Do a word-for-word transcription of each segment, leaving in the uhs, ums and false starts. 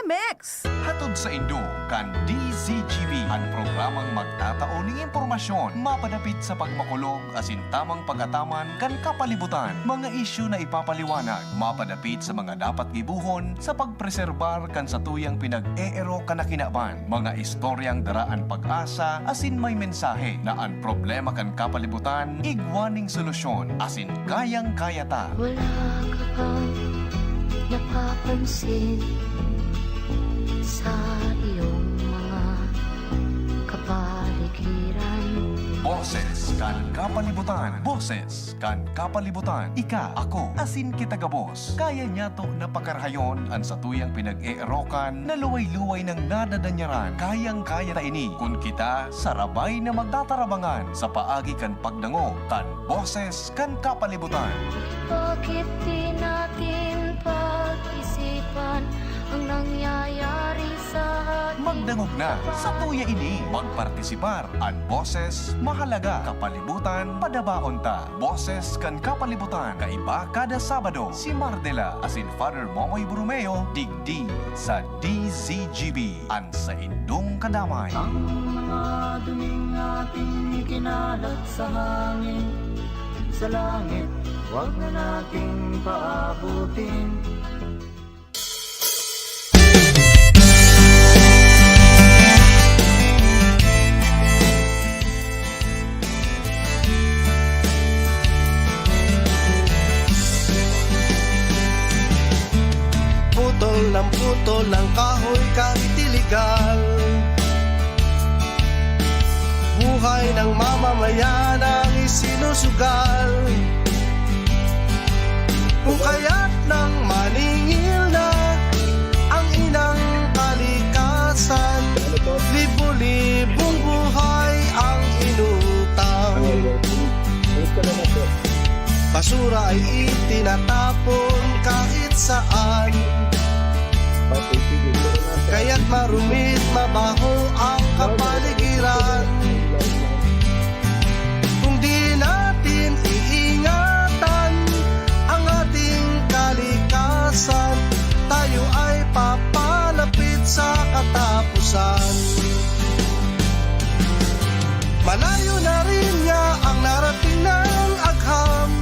Mix. Hatod saindo kan D Z G B, an programang magtatao ning impormasyon mapadapit sa pagmakulog asin tamang pag-ataman kan kapalibutan, mga isyu na ipapaliwanag mapadapit sa mga dapat gibohon sa pagpreserbar kan satuyang pinag-eero kan kinaban, mga istoryang dara an pag-asa asin may mensahe na an problema kan kapalibutan igwa ning solusyon asin kayang-kaya ta. Wala ka bang napapansin sa iyong mga kapaligiran? Boses kan kapalibutan. Boses kan kapalibutan. Ika, ako, asin kita gabos. Kaya niyato na pakarahayon an satuyang pinag-eerokan na luway-luway nang nadadanyaran. Kayang-kaya ta ini kun kita sarabay na magtatarabangan sa paagi kan pagdangog kan Boses kan Kapalibutan. Bakit di natin pag-isipan ang nangyayari sa ating Magdangog na, satuya ini, magpartisipar. An boses, mahalaga. Kapalibutan, padabaon ta. Boses kan Kapalibutan, kaiba kada Sabado. Si Mardela asin Father Momoy Borromeo, digdi sa D Z G B, an saindong kadamay. Ang mga duming ating ikinalat sa hangin, sa langit, wag na nating paabutin. Putol ng putol ng kahoy kahit iligal. Buhay ng mamamayan ang isinusugal. Kung kaya't nang maningil na ang inang kalikasan, libo-libong buhay ang inutang. Basura ay itinatapon kahit saan. Kaya't marumit, mabaho ang kapaligiran. Kung di natin iingatan ang ating kalikasan, tayo ay papalapit sa katapusan. Malayo na rin niya ang narating ng agham.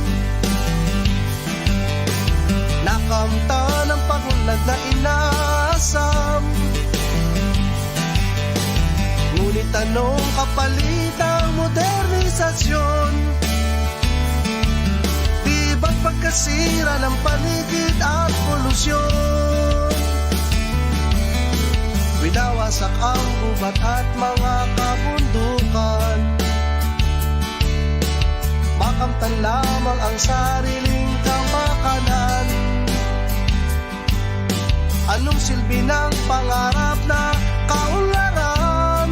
Nakamtan ang pag-unlad na inasam. Ngunit anong kapalit ng modernisasyon? Di ba't pagkasira ng paligid at polusyon? Winawasak ang gubat at mga kabundukan. Makamtan lamang ang sariling kapakanan. Anong silbi ng pangarap na kaunlaran?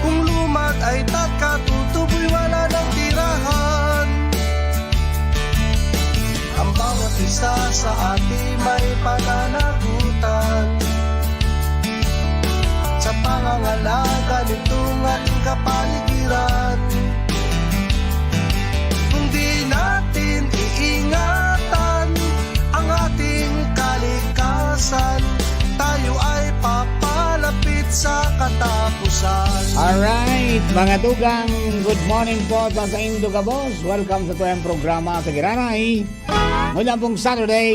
Kung lumad ay tatkatutuboy, wala nang tirahan. Ang bawat isa sa atin may pananagutan sa pangangalaga nitong ating kapaligiran. Kung di natin iingatan ang ating kalikasan, tayo ay papalapit sa katapusan. Alright, mga tugang, good morning po sa saindo gabos. Welcome sa tuyang programa sa Giraray. Ngunyan pong Saturday,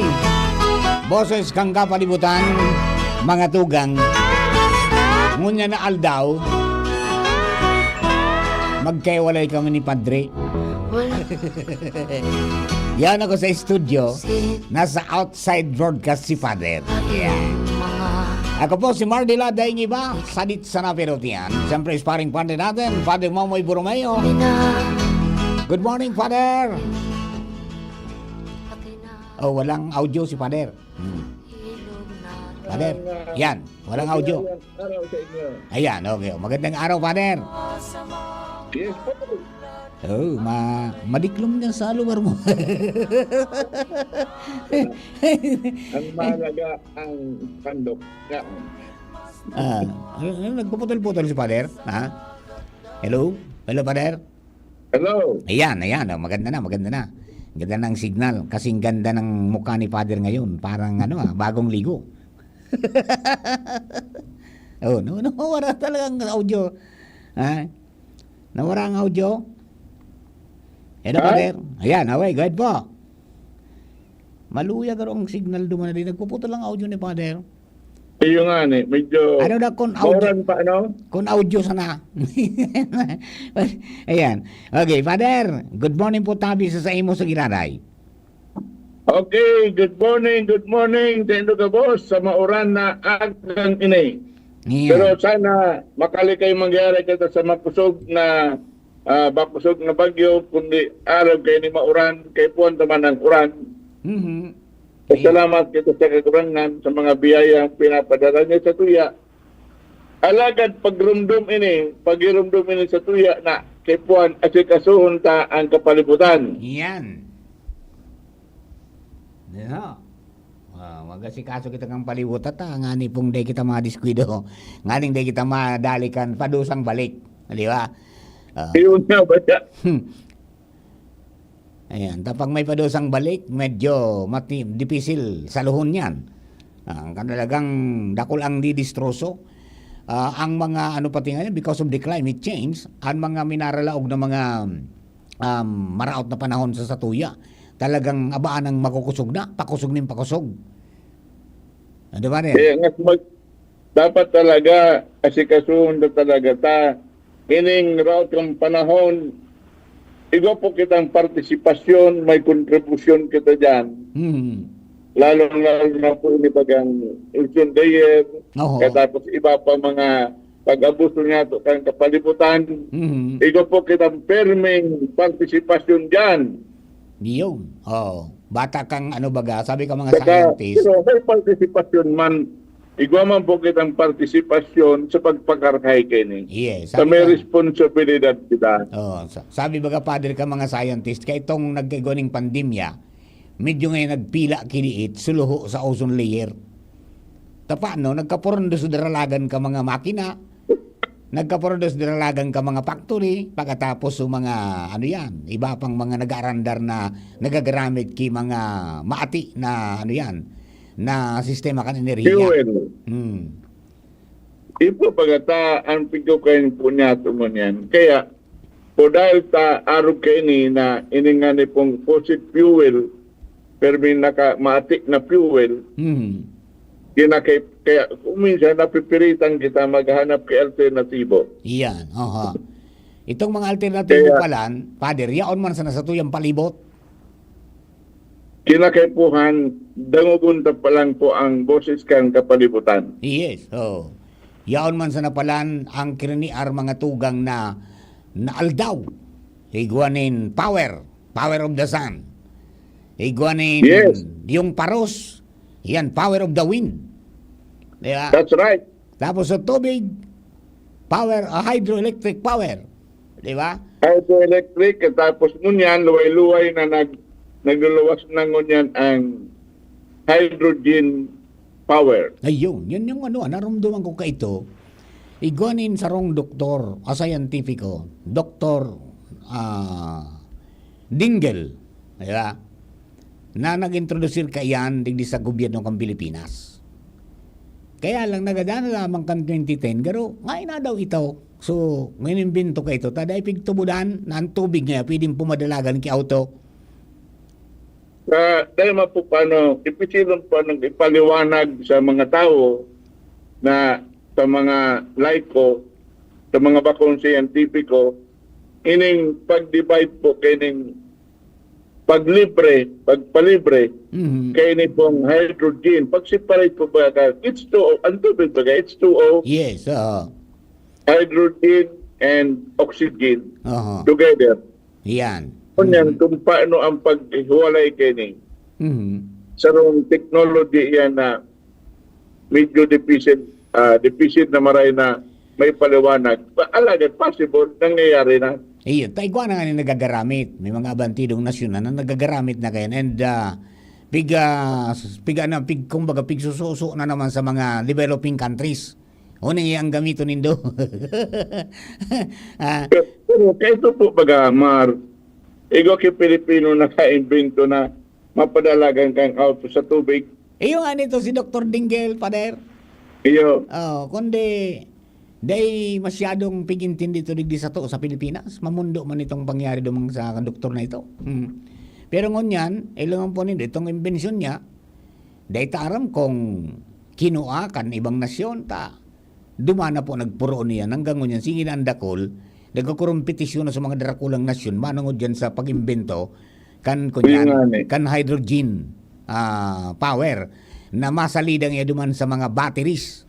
Boses kan Kapalibutan, mga tugang. Ngunyan na aldaw, magkahiwalay kami ni Padre. Yan ako sa studio, nasa outside broadcast si Father. Yeah. Ako po si Mardila Daingiba, sadit sa napirotian. Siyempre, sparring partner natin, Father Momoy Borromeo. Good morning, Father! Oh, walang audio si Father. Hmm. Father, yan. Walang audio. Magandang araw sa inyo. Ayan, okay. Magandang araw, Father. Yes po. Oh, ma madiklom na sa lugar mo. Ang mahalaga ang pandok. Yan. Ah, ano, ano, nagpuputol-putol si Father? Ha? Hello? Hello, Father? Hello. Ayan, ayan. Oh, maganda na, maganda na. Ganda ng signal. Kasing ganda ng mukha ni Father ngayon. Parang ano ah, bagong ligo. Oh, no, no, wala talagang audio. Ha? Nawara ang audio? Hello, Father? Ayan, okay, go ahead po. Maluya garo ang signal duman na din. Nagpuputol ang audio ni Father. Iyo nga ni, medyo Ano na kung audio, mauran pa, ano? Kung audio sana. Ayan. Okay, Father, good morning po tabi sa, sa imo sa Giraray. Okay, good morning, good morning sa indo gabos sa mauran na agang ini. Ayan. Pero sana makalikay mangyari kita sa makusog na, ah, makusog na bagyo, kundi araw kay ni mauran, kay puwan naman ang uran. Mhm. Ayan. Salamat kita sa Kagurangnan sa mga biyayang pinapadala niya sa tuya. Alagad pagrumdom ini, pagirumdom ini sa tuya na kay puwan, asikasuhon ta ang kapalibutan. Yan. Yan ho. Ah, mag-asikaso kita kan palibutan ta, ngani pong dai kita madiskuido. Nganing dai kita madali kan padusang balik. Di ba? Ah. Yun nga ba siya? Hmm. Ayan, ta pag may padusang balik, medyo mati-, dipisil saluhon yan. Ah, talagang dakul ang didistroso. Ah, ang mga ano pati ngayon, because of the climate change, ang mga minaralaog na mga, um, maraot na panahon sa satuya, talagang abaan ang makukusog na, pakusog nin pakusog. Ah, di ba, Ner? Kaya nga, mag-, dapat talaga, asikasuhon na talaga ta, ining raot kang panahon, igwa po kitang partisipasyon, may kontribusyon kita diyan. Hmm. Lalong-lalo na po ini bagang Ilson Dayer, Oho. Katapos iba pa mga pag-abuso niya to kan kapalibutan. Mhm. Igwa po kitang perming partisipasyon diyan. Yun. Oo. Bata kang ano baga, sabi ka mga Saka, scientist. Pero may partisipasyon man, igwa man po kitang partisipasyon sa pagpakarahay kaini. Yes, Sa sabi may nga. Responsibilidad kita. Oh, sa-, sabi baga, Father, ka mga scientist, kay itong nagkaigwa ning pandemya, medyo ngayon nagpila kiniit, suluho sa ozone layer. Tapano, nagkaporondos daralagan ka mga makina, nagkaporondos daralagan ka mga factory, pagkatapos yung mga, ano yan, iba pang mga nag-aarandar na nagagaramit ki mga maati na, ano yan, na sistema kan enerhiya. Fuel. Hmm. Ipo pagata ang pigkakan po niya tuman yan. Kaya, po dahil ta arog kaini na ini nga ni pong fossil fuel, pero may naka-, matik na fuel, Hmm. kinakay-, kaya kung minsan napipiritan kita maghanap kay alternatibo. Iyan, aha. Itong mga alternatibo Kaya palan, Father, yaon man sana sa tuyang palibot. Kinakaipuhan, dangogon ta pa lang po ang boses kan kapalibutan. Yes, oo. Yaon man sana palan ang kiriniar mga tugang na, na aldaw. Igwa nin power, power of the sun. Igwa nin Yes. yung paros, yan, power of the wind. Di ba? That's right. Tapos sa tubig, power, ah, hydroelectric power. Di ba? Hydroelectric, tapos ngunyan, luway-luway na nag-, nagluluwas na ngunyan ang hydrogen power. Ayun, yun yung ano, ah, narumduman ko kaito. Igwa nin sarong doktor, a scientifico, Doktor, ah, Dingle, di ba? Na nag-introdusir kaiyan digdi sa gobyerno kan Pilipinas. Kaya lang, nagadan na lamang kan twenty ten, garo, ngayon na daw ito. So, ngayon imbento ka ito, ta dai pigtubudan na ang tubig nga pwedeng pumadalagan ki auto. Sa, dahil man po paano, ipisilong po ng ipaliwanag sa mga tao na sa mga laiko, sa mga bakong siyentipiko, ining pag-divide po kaining paglibre, pagpalibre, Mhm. kaini pong hydrogen, pag-separate po ba ka, H two O, ang tubig ba ka, H two O, Yes, oo. hydrogen and oxygen Aha. together. Yan. Kunyan, Mhm. kung paano ang paghiwalay kaini. Mhm. Sarong technology yan na medyo dipisil, ah, dipisil na maray na may paliwanag. Pa-, alagad possible, nangyayari na. Iyo, ta igwa na nga ni nagagaramit. May mga abantidong nasyon na, na nagagaramit na kayan. And, ah, pig, ah, s-, pig, ano, pig, kumbaga, pigsususo na naman sa mga developing countries. O, nang iyang gamiton nindo. Ah. Pero, pero kaito po, baga, Mar, Igwa ki Pilipino nakaimbento na mapadalagan kan auto sa tubig. Iyo nga nito si Doktor Dinggel, Pader. Iyo. Oh, kundi dai masyadong pig-intindi to digdi sato sa Pilipinas. Mamundo man itong pangyari dumang sa doktor na ito. Hmm. Pero ngunyan, ilangan po nindo, itong imbensyon niya, dai ta aram kung kinua kan ibang nasyon, ta duman na po nagpuro niya. Hanggang ngunyan, sige na ang dakul, nagkakompetisyon na sa mga darakulang nasyon, manungod yan sa pag-imbento, kan, Yun kunyan, nga, eh. kan hydrogen, ah, power, na masalida niya duman sa mga batteries,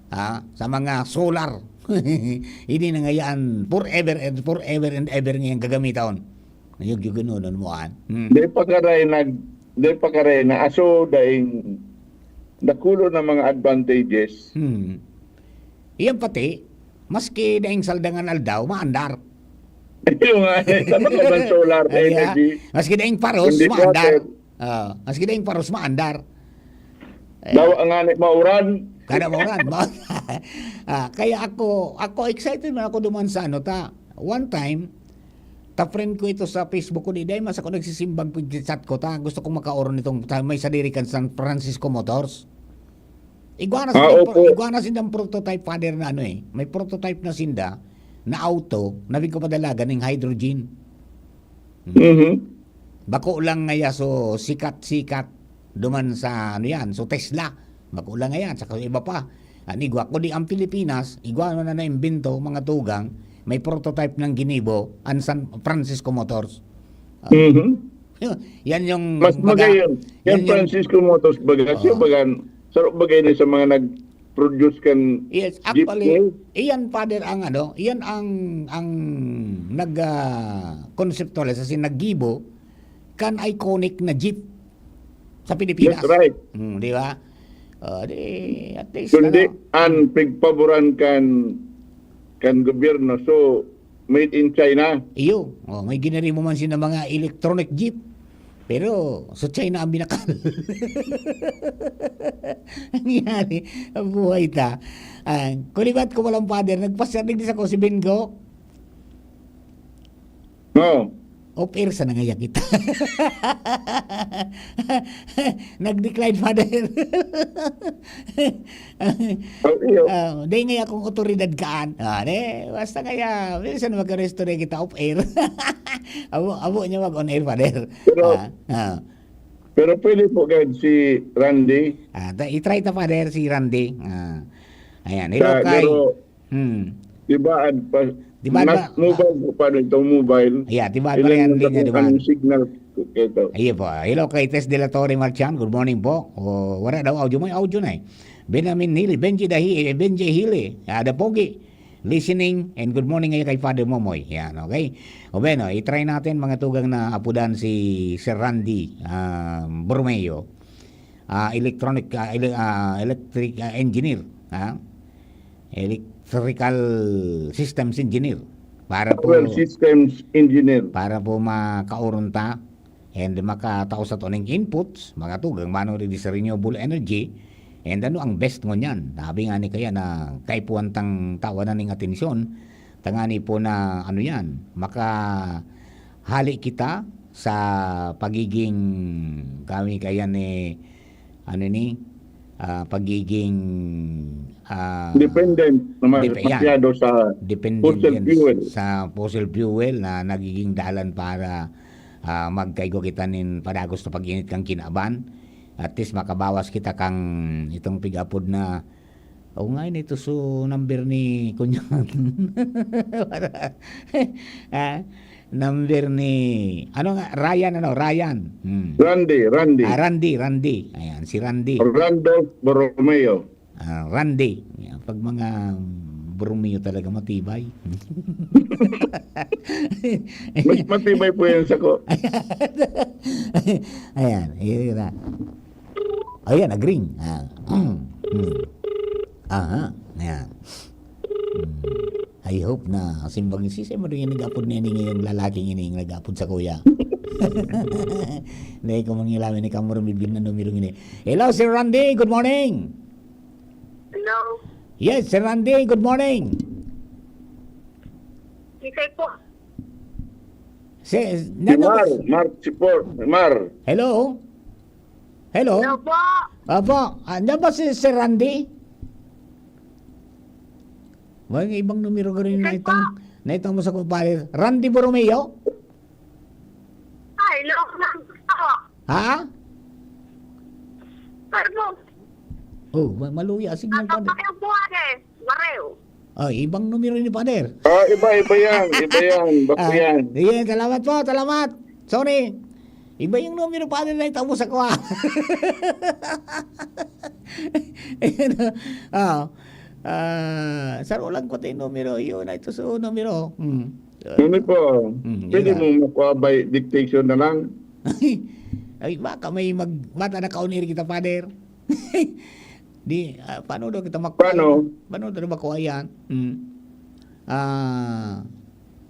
ah, sa mga solar. Hindi na ngayaan forever and forever and ever ngayang gagamiton. Ayog, yung ganun, ano mo, an? Hmm. Di pa karay nag-, di pa karay na aso, daing dakulo na mga advantages. Hmm. Iyan pati, maski daing saldangan aldaw, maandar. Yung nga, eh, sabi ko bang solar Ay, ah, energy? maski daing paros, Kundi maandar. water. Ah, maski daing paros, maandar. Eh, Dawa nga ni mauran. Kada mauran. Ma-, ah, kaya ako, ako excited man ako duman sa ano ta. One time, ta-friend ko ito sa Facebook ko, di dahil mas ako nagsisimbag ko, chat ko ta. Gusto kong makaoron itong ta-, may sadiri kan San Francisco Motors. Igwa na Ah, sindang pro-, opo. igwa na sindang prototype, Father, na ano eh. May prototype na sinda na auto na ko padalagan ng hydrogen. Hmm. Mhm. Bako lang ngaya so sikat-sikat duman sa ano yan, so Tesla. Bako lang ngaya, saka iba pa. An igwa, kundi ang Pilipinas, igwa na na naimbento, mga tugang, may prototype ng ginibo, ang San Francisco Motors. Ah. Mhm. Yan yung Mas baga, magay yun. Yan yan yung Francisco Motors baga. Siya Oo. baga, sarap bagay na sa mga nag-produce kan Yes, jeep actually, niya. iyan, Father, ang ano, iyan ang, ang nag, ah, conceptualize, as in, naggibo kan iconic na jeep sa Pilipinas. That's right. Hmm, di ba? Oh, di, at least, Kundi ano. ang pigpaboran kan, kan gobyerno. So, made in China. Iyo. Oh, may ginari mo man sila mga electronic jeep. Pero, sa China ang binakal. Nangyari, ang buhay ta. Ah, kulibat ko walang, Father. Nagpasyar din sa ko si Bingo. Oo. Off-air sa nangaya kita. Nag-decline, Father. Oh, iyo. Ah, di nga akong otoridad kaan. Ah, di, basta kaya, minsan magkaresto na kita off-air. Abo, abo niya mag-on-air, Father. Pero, Ah, ah. pero pwede po, guys, si Randy. Ah, ta-, i-try ta, Father, si Randy. Ah. Ayan, hello, Sa, Kai. pero, Hmm. Di ba, ad-, pa, Di ba, mas ba, mobile po, paano itong mobile? Yeah, di ba, Ilan ba yan, yung linya, di ba? Ang signal ko, ito? Ayun po. Hello kay Tess de la Torre Marchan. Good morning po. O, wala daw audio. May audio na eh. Benjamin Hili, Benji Dahi, eh, Benji Hili. Ah, Dapogi. Listening and good morning ngayon kay Father Momoy. Yan, okay? O, bueno, i-try natin, mga tugang, na apudan si Sir Randy, ah, Borromeo. Ah, electronic, ah, ele-, ah, electric, ah, engineer, ah, electrical systems engineer. Para po Well, systems engineer. para po makaoron ta and makatao sa tuning inputs, makatugang mano rin sa renewable energy, and ano ang best ngunyan? Sabi nga ni kaya na kaipuhan tang tawanan ning atensyon, tangani po na ano yan, makahali kita sa pagiging, kami kaya ni, ano ni, ah, pagiging, ah, Dependent naman dep-, yan. masyado sa Dependent fossil yan fuel. sa fossil fuel na nagiging dahilan para, ah, magkaigo kita nin padagos na pag-init kang kinaban. At least makabawas kita kang itong pig-apod na, o nga, ini to, so, number ni Kunyan. Ah, number ni, ano nga, Ryan, ano, Ryan. Hmm. Randy, Randy. Ah, Randy, Randy. Ayan, si Randy. Randolph Borromeo. Ah, Randy. Yan, pag mga Borromeo talaga, matibay. Mas matibay po yan sa ko. Ayan, yun na. Ayan, nag-ring. Ah. Hmm. Aha, ayan. Hmm. I hope na simbag ni Sisay mo rin yung nag-apod na ini ngayong lalaking ini yung nag-apod sa kuya. Dahil kung mangilamin ni Kamor, bibig na numero ini. Hello, Sir Randy. Good morning. Hello. Yes, Sir Randy. Good morning. Kisay po. Si, Si Mar, Mar, si Por, Mar. Hello? Hello? Hello po. Apo, andiyan ba si Sir Randy? May ibang numero ka rin Sir naitang, po. Naitang mo sa kumpare. Randy Borromeo? Ay, loko lang po. Ha? Sir po. Oh, ma-, maluya. Signal pa. Ang po, eh. Mareo. Oh, ibang numero ni Father. Ah, iba, iba yan. Iba yan. Bako Ah, yan. Sige, salamat po. Salamat. Sorry. Iba yung numero, Father, na itabo sa kuha. Ayan, oh. Ah, ah, saro lang ko tayo numero. Yun, ito sa numero. Hmm. Ano po? Hmm, Pwede yun mo makuha by dictation na lang? Ay, baka may mag-, mata na kaunir kita, Father. Di, ah, paano daw kita mak-, Paano? Paano daw makuha yan? Hmm. Ah,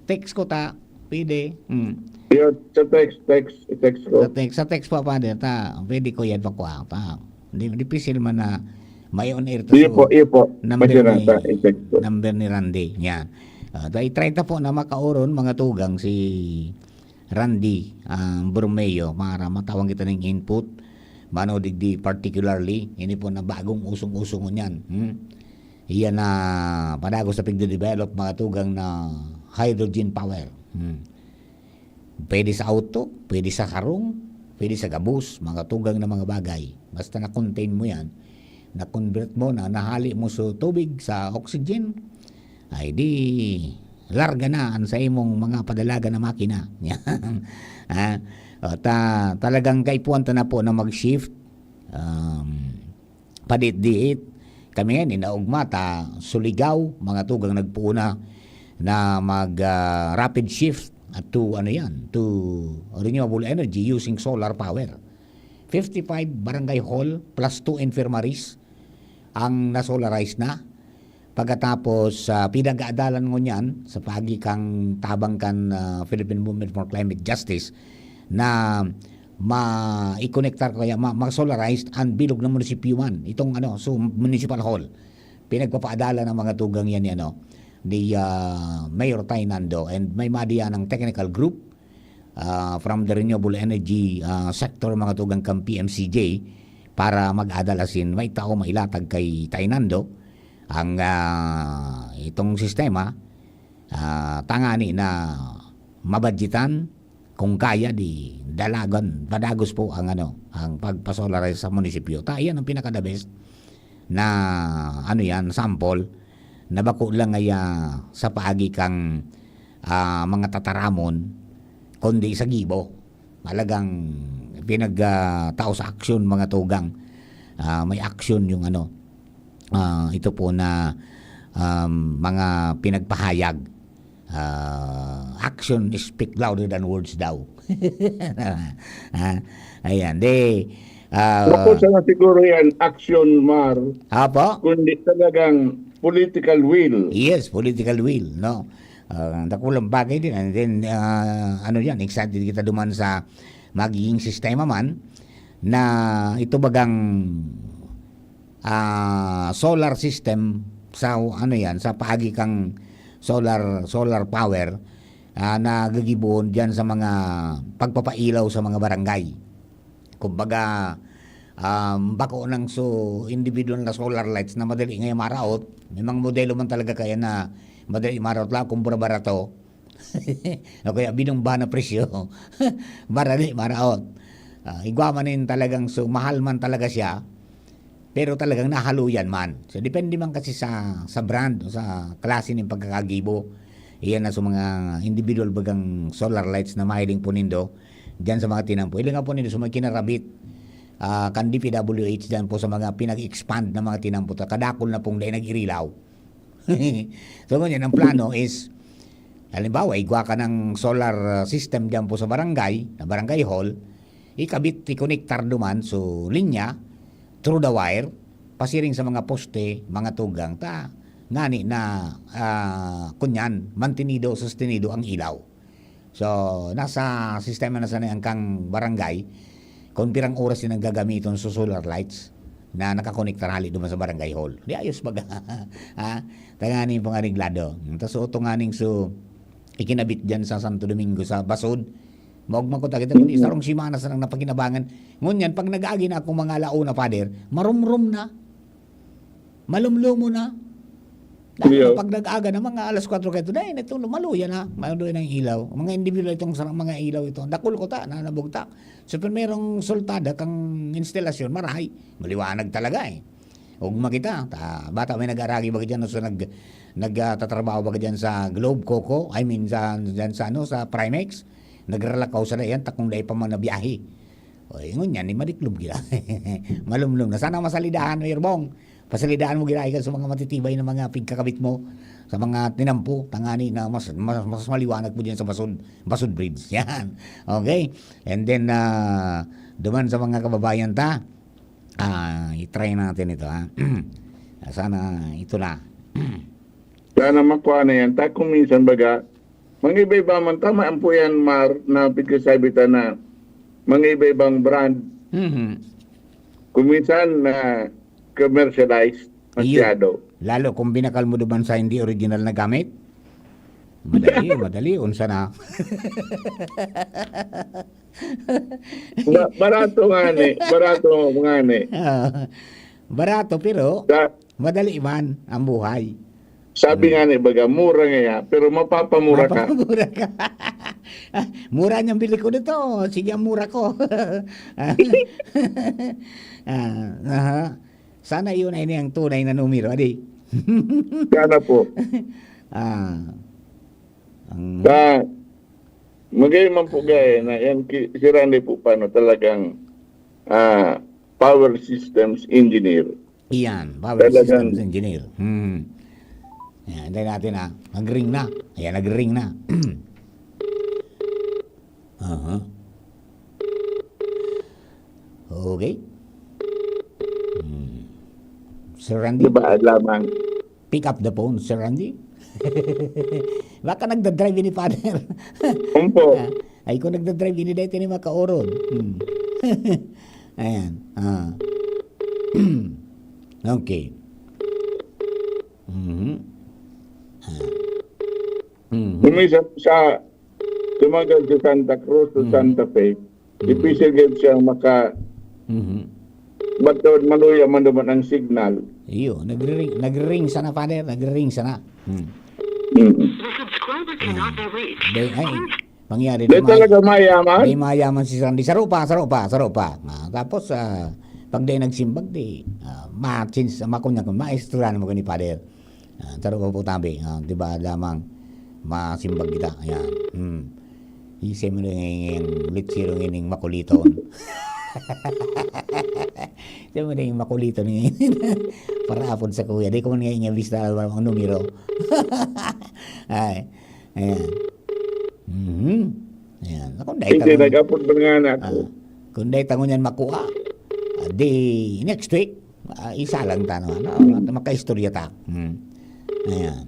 text ko ta, pwede. Hmm. Yun, sa text, text, i-text ko. Sa text, sa text pa, Father, ta, pwede ko yan makuha, ta. Di, dipisil man na may on air ta Iyo so, po, iyo po. Number Pwede na ni, ta, i-text ko. Number ni Randy. Yan. Ah, ta, i-try ta po na makauron, mga tugang, si Randy, ah, Borromeo, para matawan kita ning input. Mano digdi particularly, ini po na bagong usong-usong ngunyan. Hmm? Iyan na padagos na pigde-develop, mga tugang, na hydrogen power. Hmm. Pwede sa auto, pwede sa karong, pwede sa gabos, mga tugang na mga bagay. Basta na-contain mo yan, na-convert mo, na nahali mo sa tubig, sa oxygen, ay di, larga na ang sa imong mga padalagan na makina. Yan. Ah, o, ta-, talagang kaipuhan ta na po na mag-shift. Um, padit-diit. Kami ngayon, inaugma ta, Surigao, mga tugang nagpuuna na mag, ah, rapid shift at to, ano yan, to renewable energy using solar power. Fifty-five barangay hall plus two infirmaries ang na-solarize na. Pagkatapos, ah, pinag-aadalan ngunyan sa paagi kan tabang kan, ah, Philippine Movement for Climate Justice na ma-, i-konektar ko kaya ma-, ma-solarize ang bilog na munisipyo man. Itong ano, so, municipal hall. Pinagpapaadalan ng mga tugang yan ni ano, ni, ah, Mayor Tay Nando, and may madiyan ng technical group, ah, from the renewable energy, ah, sector, mga tugang kan P M C J, para mag-adal asin may tao mailatag kay Tay Nando ang, ah, itong sistema, ah, tangani na mabadyetan, kung kaya, di dalagan, padagos po ang ano, ang pagpa-solarize sa munisipyo. Ta, iyan ang pinaka-the best na, ano yan, sample na bako lang ay, ah, sa paagi kang, ah, mga tataramon, kundi sa gibo. Talagang pinag, ah, tao sa aksyon, mga tugang. Ah, may aksyon yung ano, ah, ito po na, um, mga pinagpahayag. Ah, action speak louder than words daw. Ah, ayan. Di, ah, Bako sana siguro yan, action, Mar. Apo? Kundi talagang political will. Yes, political will, no? Ah, dakulang bagay din. And then, ah, ano yan, excited kita duman sa magiging sistema man na ito bagang, ah, solar system sa, ano yan, sa paagi kang solar, solar power, ah, na gagibohon diyan sa mga pagpapailaw sa mga barangay. Kumbaga, um, bako nang so individual na solar lights na madali ngayon maraot. May mga modelo man talaga kaya na madali maraot lang, kumpara barato. O kaya binumba na presyo. Madali maraot. Ah, igwa man yun talagang so mahal man talaga siya. Pero talagang nahaluyan man. So, depende man kasi sa, sa brand o sa klase ng pagkakagibo. Iyan na sa mga individual bagang solar lights na mahiling po nindo diyan sa mga tinampo. Ilang nga po nindo sa mga kinarabit, ah, kan D P W H diyan po sa mga pinag-expand na mga tinampo. Kadakol na pong dahil nag-irilaw. So, ngunyan, ang plano is, halimbawa, igwa ka ng solar, ah, system diyan po sa barangay, na barangay hall, ikabit, ikonektar duman, so, linya, through the wire, pasiring sa mga poste, mga tugang, ta, ngani na, ah, kunyan, mantenido, sustenido ang ilaw. So, nasa sistema na sana ang kang barangay kung pirang oras din ang gagamiton sa solar lights na nakakonektar hali duman sa barangay hall. Di ayos baga. Ha? Tanganing pangareglado. Tapos uto nganing so, ikinabit diyan sa Santo Domingo, sa Basud. Maogma ko ta, kita kundi Mm. sarong simana sanang napakinabangan. Ngunyan, pag nag-agi na akong mga ala una, Father, marumrom na. Malumlumo na. Dahil Iyo. pag nag-aga na, mga alas kwatro kaito, dahil ito, maluya na. Maluya na yung ilaw. Mga individual itong sarang mga ilaw ito. Dakul ko ta, nanabog ta. So, primerong sultada kang instalasyon, marahay. Maliwanag talaga eh. Ugma kita, ta, bata may nag-aragi baga dyan, so nag, nag, ah, tatrabaho baga dyan sa Globe Coco, I mean, sa, dyan sa, ano, sa Primex. Nagralakaw sa dayan, takong dai pa man nabiyahe. O, ingon yan, ni madiklob gila. Malumlom na. Sana masalidahan mo, Irbong. Pasalidahan mo gila, ikaw sa mga matitibay na mga pigkakabit mo, sa mga tinampo, tangani na mas, mas, mas maliwanag po dyan sa Basud, Basud Bridge. Yan. Okay? And then, ah, duman sa mga kababayan ta, ah, i-try natin ito, ha? Sana ito na. Sana makuha na yan. Ta kung minsan baga, mga iba-iba man, tama ang po yan, Mar, na pagkasabi ta na mga iba-ibang brand. Mhm. Kung minsan na commercialized Iyo. masyado. Lalo kung binakal mo duman sa hindi original na gamit. Madali, madali. Unsa na? Ba-, barato nga ni, barato nga ni. Ah, barato, pero Sa madali man ang buhay. Sabi Hmm. nga ni baga, mura nga ya, pero mapapamura ka. Mapapamura ka. Mura niyang bili ko nito. Sige, ang mura ko. Ah, aha. Sana iyon ay niyang tunay na numero, adi. Sana po. Ah. Ang Sa, magay man po gaya na yan, ki-, si Randy po paano talagang, ah, power systems engineer. Iyan, power Talagang systems engineer. Hmm. Ayan, hintayin natin, ah. Nag-ring na. Ayan, nag-ring na. Aha. Okay. Hmm. Sir Randy, Di ba, lamang? pick up the phone, Sir Randy. Baka nagdadrive ni Father. Umpo. Ah, ay, kung nagdadrive, ini dahil ni makaoron. Hmm. Ayan. Ah. Okay. Mhm. Ah. Mhm. Kung minsan sa, tumagal sa Santa Cruz to Mhm. Santa Fe, Mhm. difícil gid siyang maka-, Mhm. ba't daw maluya man naman ang signal? Iyo, nagre-ring, nagre-ring sana, Father, nagre-ring sana. Hmm. Mhm. The subscriber cannot be reached. Dahil, ay, Please. Pangyari Di naman, talaga mayaman? Di mayaman si Sandy. Saro pa, saro pa, saro pa. Ah, tapos, ah, pag di nagsimbag, di, ah, ma-change, makunya ko, maestra naman ko ni Father. Ah, saro pa po tabi. Ah, di ba lamang, masimbag kita. Ayan. Hmm. Isay mo na yung litsiro ngining makuliton. Isay mo na yung makuliton ngayon. Para apod sa kuya. Di ko man ngayon nga bista ang numero. Ay. Ayan. Mhm. Ayan. Ako, dahil Hindi, tangon, nag-apod man nga na ako. Ah, kung dahil tangon yan makuha, ah, di next week, ah, isa lang ta, no? Ano, Hmm. makaistorya ta. Hmm. Ayan.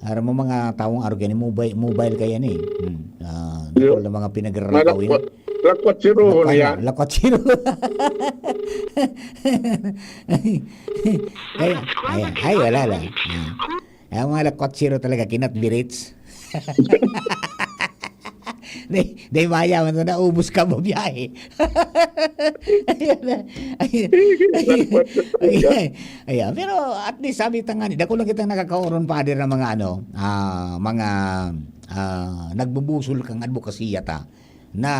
Aram mo mga taong arog yan, mobile, mobile kaya ni. Hmm. Ah, Yo. Wala mga pinagrarakaw yun. Lakwat, lakwat si Roho Lakwat, niya. Lakwat si Roho. Ay, ay, ay, wala lang. Ah. Ang mga lakwat si Roho talaga, cannot be reached. Di, di mayaman na naubos ka mo biyahe. Ayan na. Ayan. Ayan. Ayan. Pero at least, sabi ta nga ni, dako lang kitang nakakaoron, Father, ng mga ano, ah, mga, ah, nagbubusol kang advokasya ta na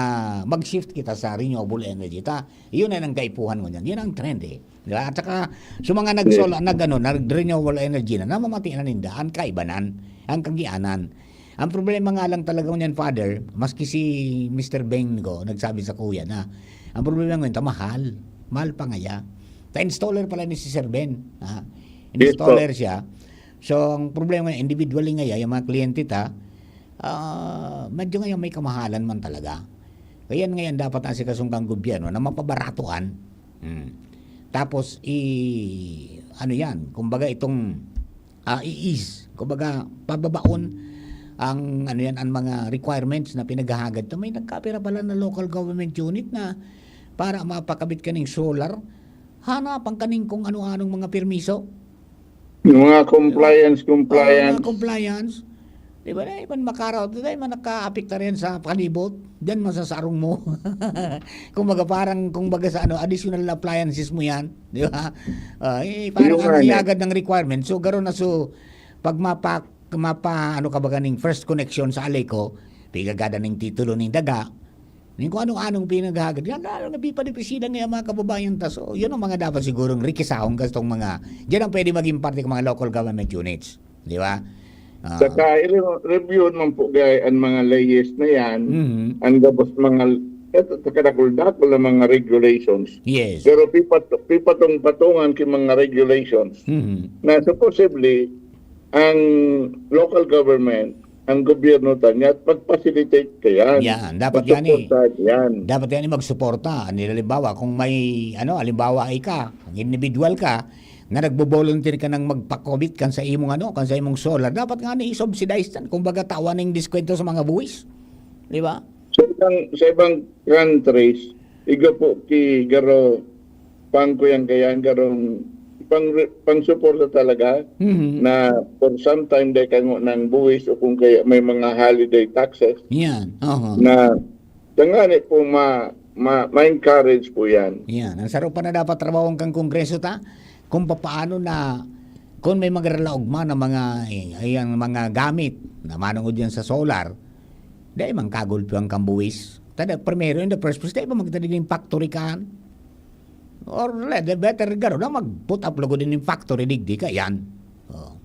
mag-shift kita sa renewable energy ta. Yun na nang kaipuhan mo niyan. Yun ang trend eh. Di ba? At saka, sa mga nag-, Yes. solar, nag, ano, nag-renewable energy na, namamati na ninda, ang kaibanan, ang kagianan. Ang problema nga lang talaga niyan, Father, maski si Mister Beng ko, nagsabi sa kuya na, ang problema ngayon, ta mahal. Mahal pa ngaya. Ta installer pala ni si Sir Ben. Ha? Yes po. Installer siya. So, ang problema niya, individually ngaya, yung mga kliyente ta, ah, medyo ngayon may kamahalan man talaga. Kaya yan ngayon dapat asikasuhin kang gobyerno na mapabaratuan. Hmm. Tapos, i-, ano yan, kumbaga itong, ah, i-ease, kumbaga pababaon ang, ano yan, ang mga requirements na pinaghahagad. Ito, may nagkapira pala na local government unit na para mapakabit kaning solar, hanapan kaning kung ano-anong mga permiso. Yung mga compliance, Oo, compliance. Mga compliance. Di ba, dai man makaraot, dai man nakaapektar yan sa palibot. Diyan masasarong mo. Kumbaga, parang, kumbaga sa ano, additional appliances mo yan. Di ba? Ah, eh, parang Yung ang nga, eh. iagad ng requirement. So, garo na, so, pag mapa-, mapa-, ano ka ba ganing first connection sa Aleco, pigagada ning titulo ning daga, ning kung anong-anong pinaghagad. Yan, lalo na pipadipisilan nga yung mga kababayan ta. So, yun ang mga dapat sigurong rikisahon kastong mga, diyan ang pwede maging parte ng mga local government units. Di ba? Ah. Saka, i-re-, review man po, gay, ang mga layes na yan, Mhm. ang gabos mga, eto, kadakul-dakul na mga regulations. Yes. Pero pipat-, pipatong-patungan ki mga regulations Mhm. na supposedly, ang local government, ang gobyerno ta niya, mag-facilitate ka yan. Yan, dapat yan eh. Mag-suporta yan. Dapat yan eh, magsuporta. Halimbawa, kung may, ano, halimbawa, ika, individual ka, na nagbo-volunteer ka nang magpakubit kan sa imong ano, kan sa imong solar, dapat nga ni i-subsidize tan, kumbaga, tawan ning diskwento sa mga buwis. Di ba? Sa ibang, sa ibang countries, iga po ki garo pang kuyan kayan, garong pang, pang suporta talaga Mhm. na for some time, dai kango ng buwis o kung kaya may mga holiday taxes Yan. Oho. na tangani po ma-, ma-, ma-encourage po yan. Yan. Ang saro pa na dapat trabaho kan Kongreso ta, kung papaano na, kung may magralaog man ang mga, eh, ayan, mga gamit na manungod yan sa solar, dai man kagulpi ang kambuwis. Tada, primero, in the first place, dai ba magtadi ning factory kan? Or le-, the better, garo na, mag-put up lugod ning factory, digdi ka, yan. Oh.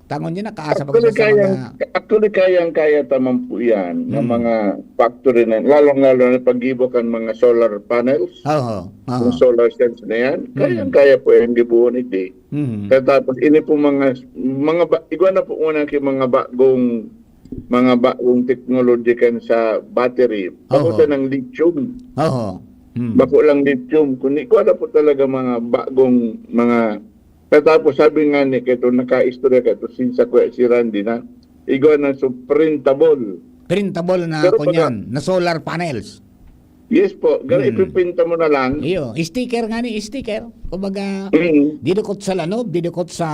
Tangon niya, nakaasa pa Actually, kita sa kayang, mga actually, kayang-kaya ta man po yan, ng Hmm. mga factory na, lalong-lalo na pag-ibo kan mga solar panels, Oo, oo. yung solar cells na yan, Hmm. kayang-kaya po yan, gibuhon, hindi. Hmm. Kaya tapos, ini po mga, mga ba-, igwa na po muna ki mga bagong, mga bagong teknolohiya kan sa battery. Bako Oho. sa ng lithium. Oho. Hmm. Bako lang lithium. Kundi, igwa na po talaga mga bagong, mga Katapos, sabi nga ni, kaito, nakaistorya kaito, since ako, si Randy na, igwa na so printable. Printable na Pero pag kunyan, na solar panels. Yes po, garo Hmm. ipipinta mo na lang. Iyo, sticker nga ni, sticker. Kumbaga, Mm. didukot sa lanob, didukot sa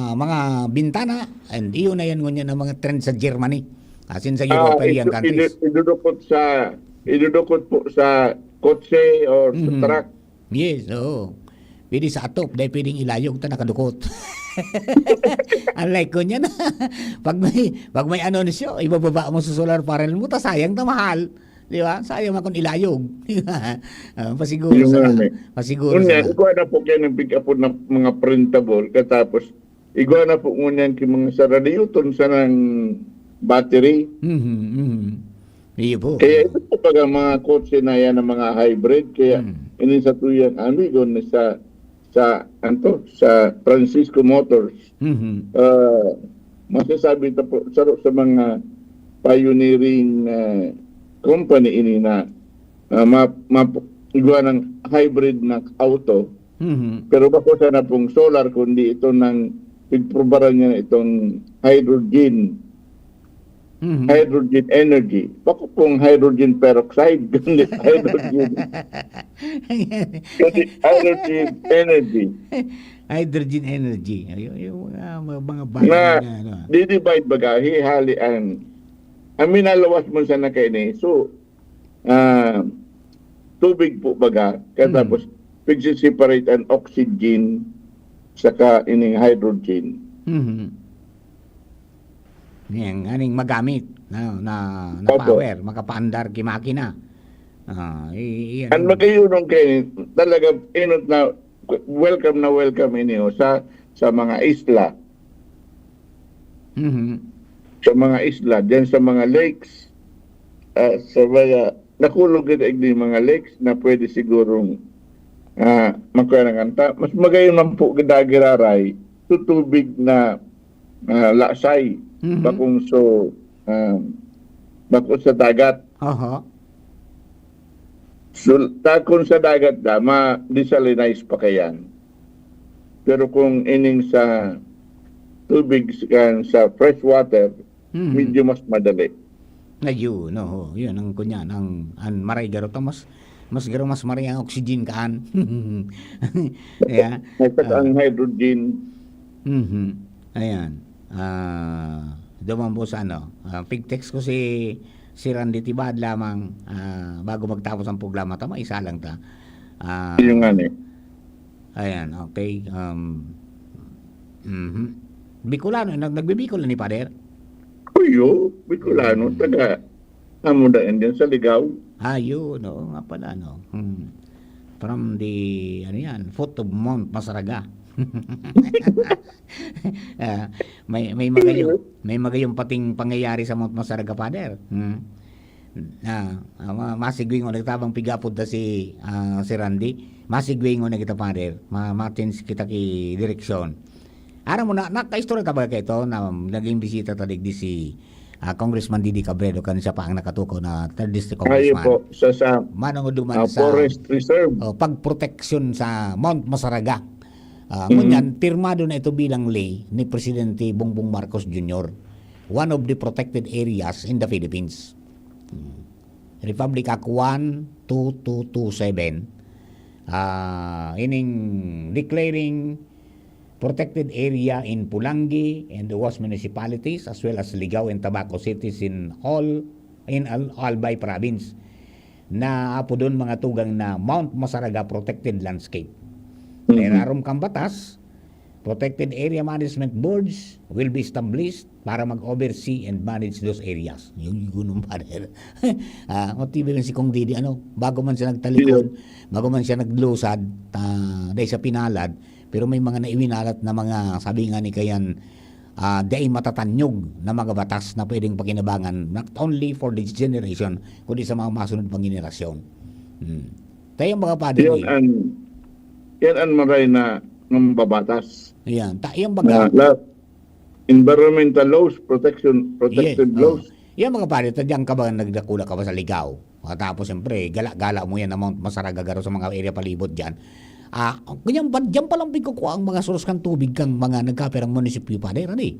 mga bintana, and iyon na yan ngunyan ang mga trend sa Germany. As in sa Ah, European idu-, countries. idu-, idudukot sa, idudukot po sa kotse or sa Mhm. truck. Yes, oo. Pwede sa atop, dai pwedeng ilayog ta nakadukot. Unlike ko niyan, pag may, pag may anunsyo, ibababa mo sa solar panel mo, ta sayang ta mahal. Di ba? Sayang man kung ilayog. Ah, pasiguro Yun sana. nga, eh. Pasiguro Yun nga, sana. Ikaw na po kayo ng pick up na mga printable, katapos igwa na po ngunyan ki mga saradiyoton sanang battery. Mhm, mhm. Iyo po. Kaya ito po pag ang mga kotse na yan, ang mga hybrid, kaya Hmm. ini sa tuyang amigo na sa, sa, anto, sa Francisco Motors, Mhm. ah, masasabi ta po, saro sa mga pioneering, ah, company ini na, ah, ma-, ma-, igwa ng hybrid na auto. Mhm. Pero bako sana pong solar, kundi ito ng pigprobaran niya na itong hydrogen. Mhm. Hydrogen energy. Bako pong hydrogen peroxide, kundi hydrogen. Kundi hydrogen energy. Hydrogen energy. Ay, yung, yung mga, mga, mga bagay Na na, ano, ah. di-divide baga, hihalian. Ang minalawas mo sana kaini. So, ah, tubig po baga, katapos Mm. pigsi-separate ang oxygen saka ining hydrogen. Mhm. Yan, aning magamit na, na, na Opo. power, makapaandar ki makina. Ah, i-, i-, Ang ano. magayunon kayo, talaga, inot na, welcome na welcome ini, oh, sa, sa mga isla. Mhm. Sa mga isla, diyan sa mga lakes, ah, sa mga nakulog kita igdi mga lakes na pwede sigurong, ah, magkuha ng kanta. Mas magayon man po giraray sa tubig na, ah, lasay, Mhm. bakong so, ah, bako sa dagat. Aha. So, ta-, kung sa dagat na, ma-desalinize pa kayan. Pero kung ining sa tubig, kan sa fresh water, Mhm. medyo mas madali. Ayun, oo. Yun ang kunyan, ang, ang maray garo ta, mas, mas garo, mas maray ang oxygen kaan. Yeah. At saka Ah. ang hydrogen. Mhm. Ayan. Ah, Duman po sa ano, ah, pig-text ko si, si Randy Tibad lamang, ah, bago magtapos ang programa, tama, isa lang ta. Ah, Yung nga ni. Ayan, okay. Um, mhm. Bicolano, nag-, nagbibikol na ni Father? Kuyo, Bicolano, Mm. taga Amuda yan dyan sa Ligaw. Ah, yun. Oo nga pala, no? Hmm. From the, ano yan, foot of Mount Masaraga. Ah, may, may magayon, may magayon pating pangyayari sa Mount Masaraga, Father. Hmm. Ah, ah, ma-, masigwingon na kita bang pigapod ta si, ah, si Randy. Masigwingon na kita, Father. Ma-, matins kita ki direksyon. Aram mo na, nakaistorya ta ba kaito na naging bisita ta digdi si, ah, Congressman Didi Cabredo, kan siya pa ang nakatukaw na third District Ayo Congressman? Po, sa, sa Manong duman ah, sa, Forest Reserve. oh, pagproteksyon sa Mount Masaraga. Ah, Mhm. ngunyan, pirmado na ito bilang ley ni Presidente Bongbong Marcos Junior, one of the protected areas in the Philippines. Hmm. Republic Act one two two two seven, ah, ining declaring protected area in Pulangi and Huas municipalities, as well as Ligao and Tabaco cities in all, in Al-, Albay province, na apodon mga tugang na Mount Masaraga Protected Landscape. Kaya Mhm. aram kang batas, protected area management boards will be established para mag-oversee and manage those areas. Yung gunong, Father. Ah, matibay man si Kong Didi, ano, bago man siya nagtalikod, bago man siya naglusad, ah, dahil sa pinalad, pero may mga naiwinalat na mga, sabi nga ni Kayan, ah, dai matatanyog na mga batas na pwedeng pakinabangan, not only for this generation, kundi sa mga masunod pang henerasyon. Hmm. Tayo, mga Father, Yan eh. ang, yan ang maray na mambabatas. Ayan. Ta-, yung Na, baga, la, environmental laws, protection, protective Yes, laws. Yan, mga pare, ta diyan ka ba, nagdakula ka ba sa Ligao? Ah, tapos, siyempre, gala-gala mo yan na Mount Masaraga, garo sa mga area palibot dyan. Ah, ganyan pa, dyan palang pigkukuha ang mga source kan tubig kang mga nagkapirang munisipyo, Father, ano eh?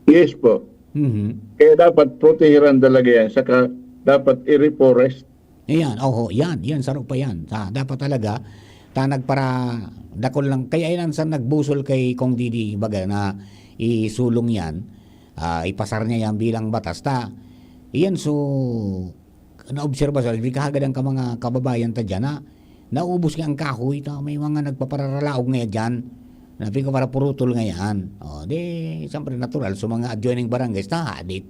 Yes po. Mhm. Kaya dapat protehiran talaga yan. Saka dapat i-reforest. Ayan, oho, yan, yan, saro pa yan. Ah, dapat talaga, ta nagpara-, dakol lang. Kaya yan, sa nagbusol kay Kong Didi, baga, na isulong yan, ah, ipasar niya yan bilang batas. Ta, iyan, so, naobserba sa, di kahagad ang ka-, mga kababayan ta dyan, ha? Naubos nga ang kahoy, ta, may mga nagpapararalaog nga dyan, na pigpapurutol nga yan. O, di, siyempre, natural, so, mga adjoining barangays, ta, hadit.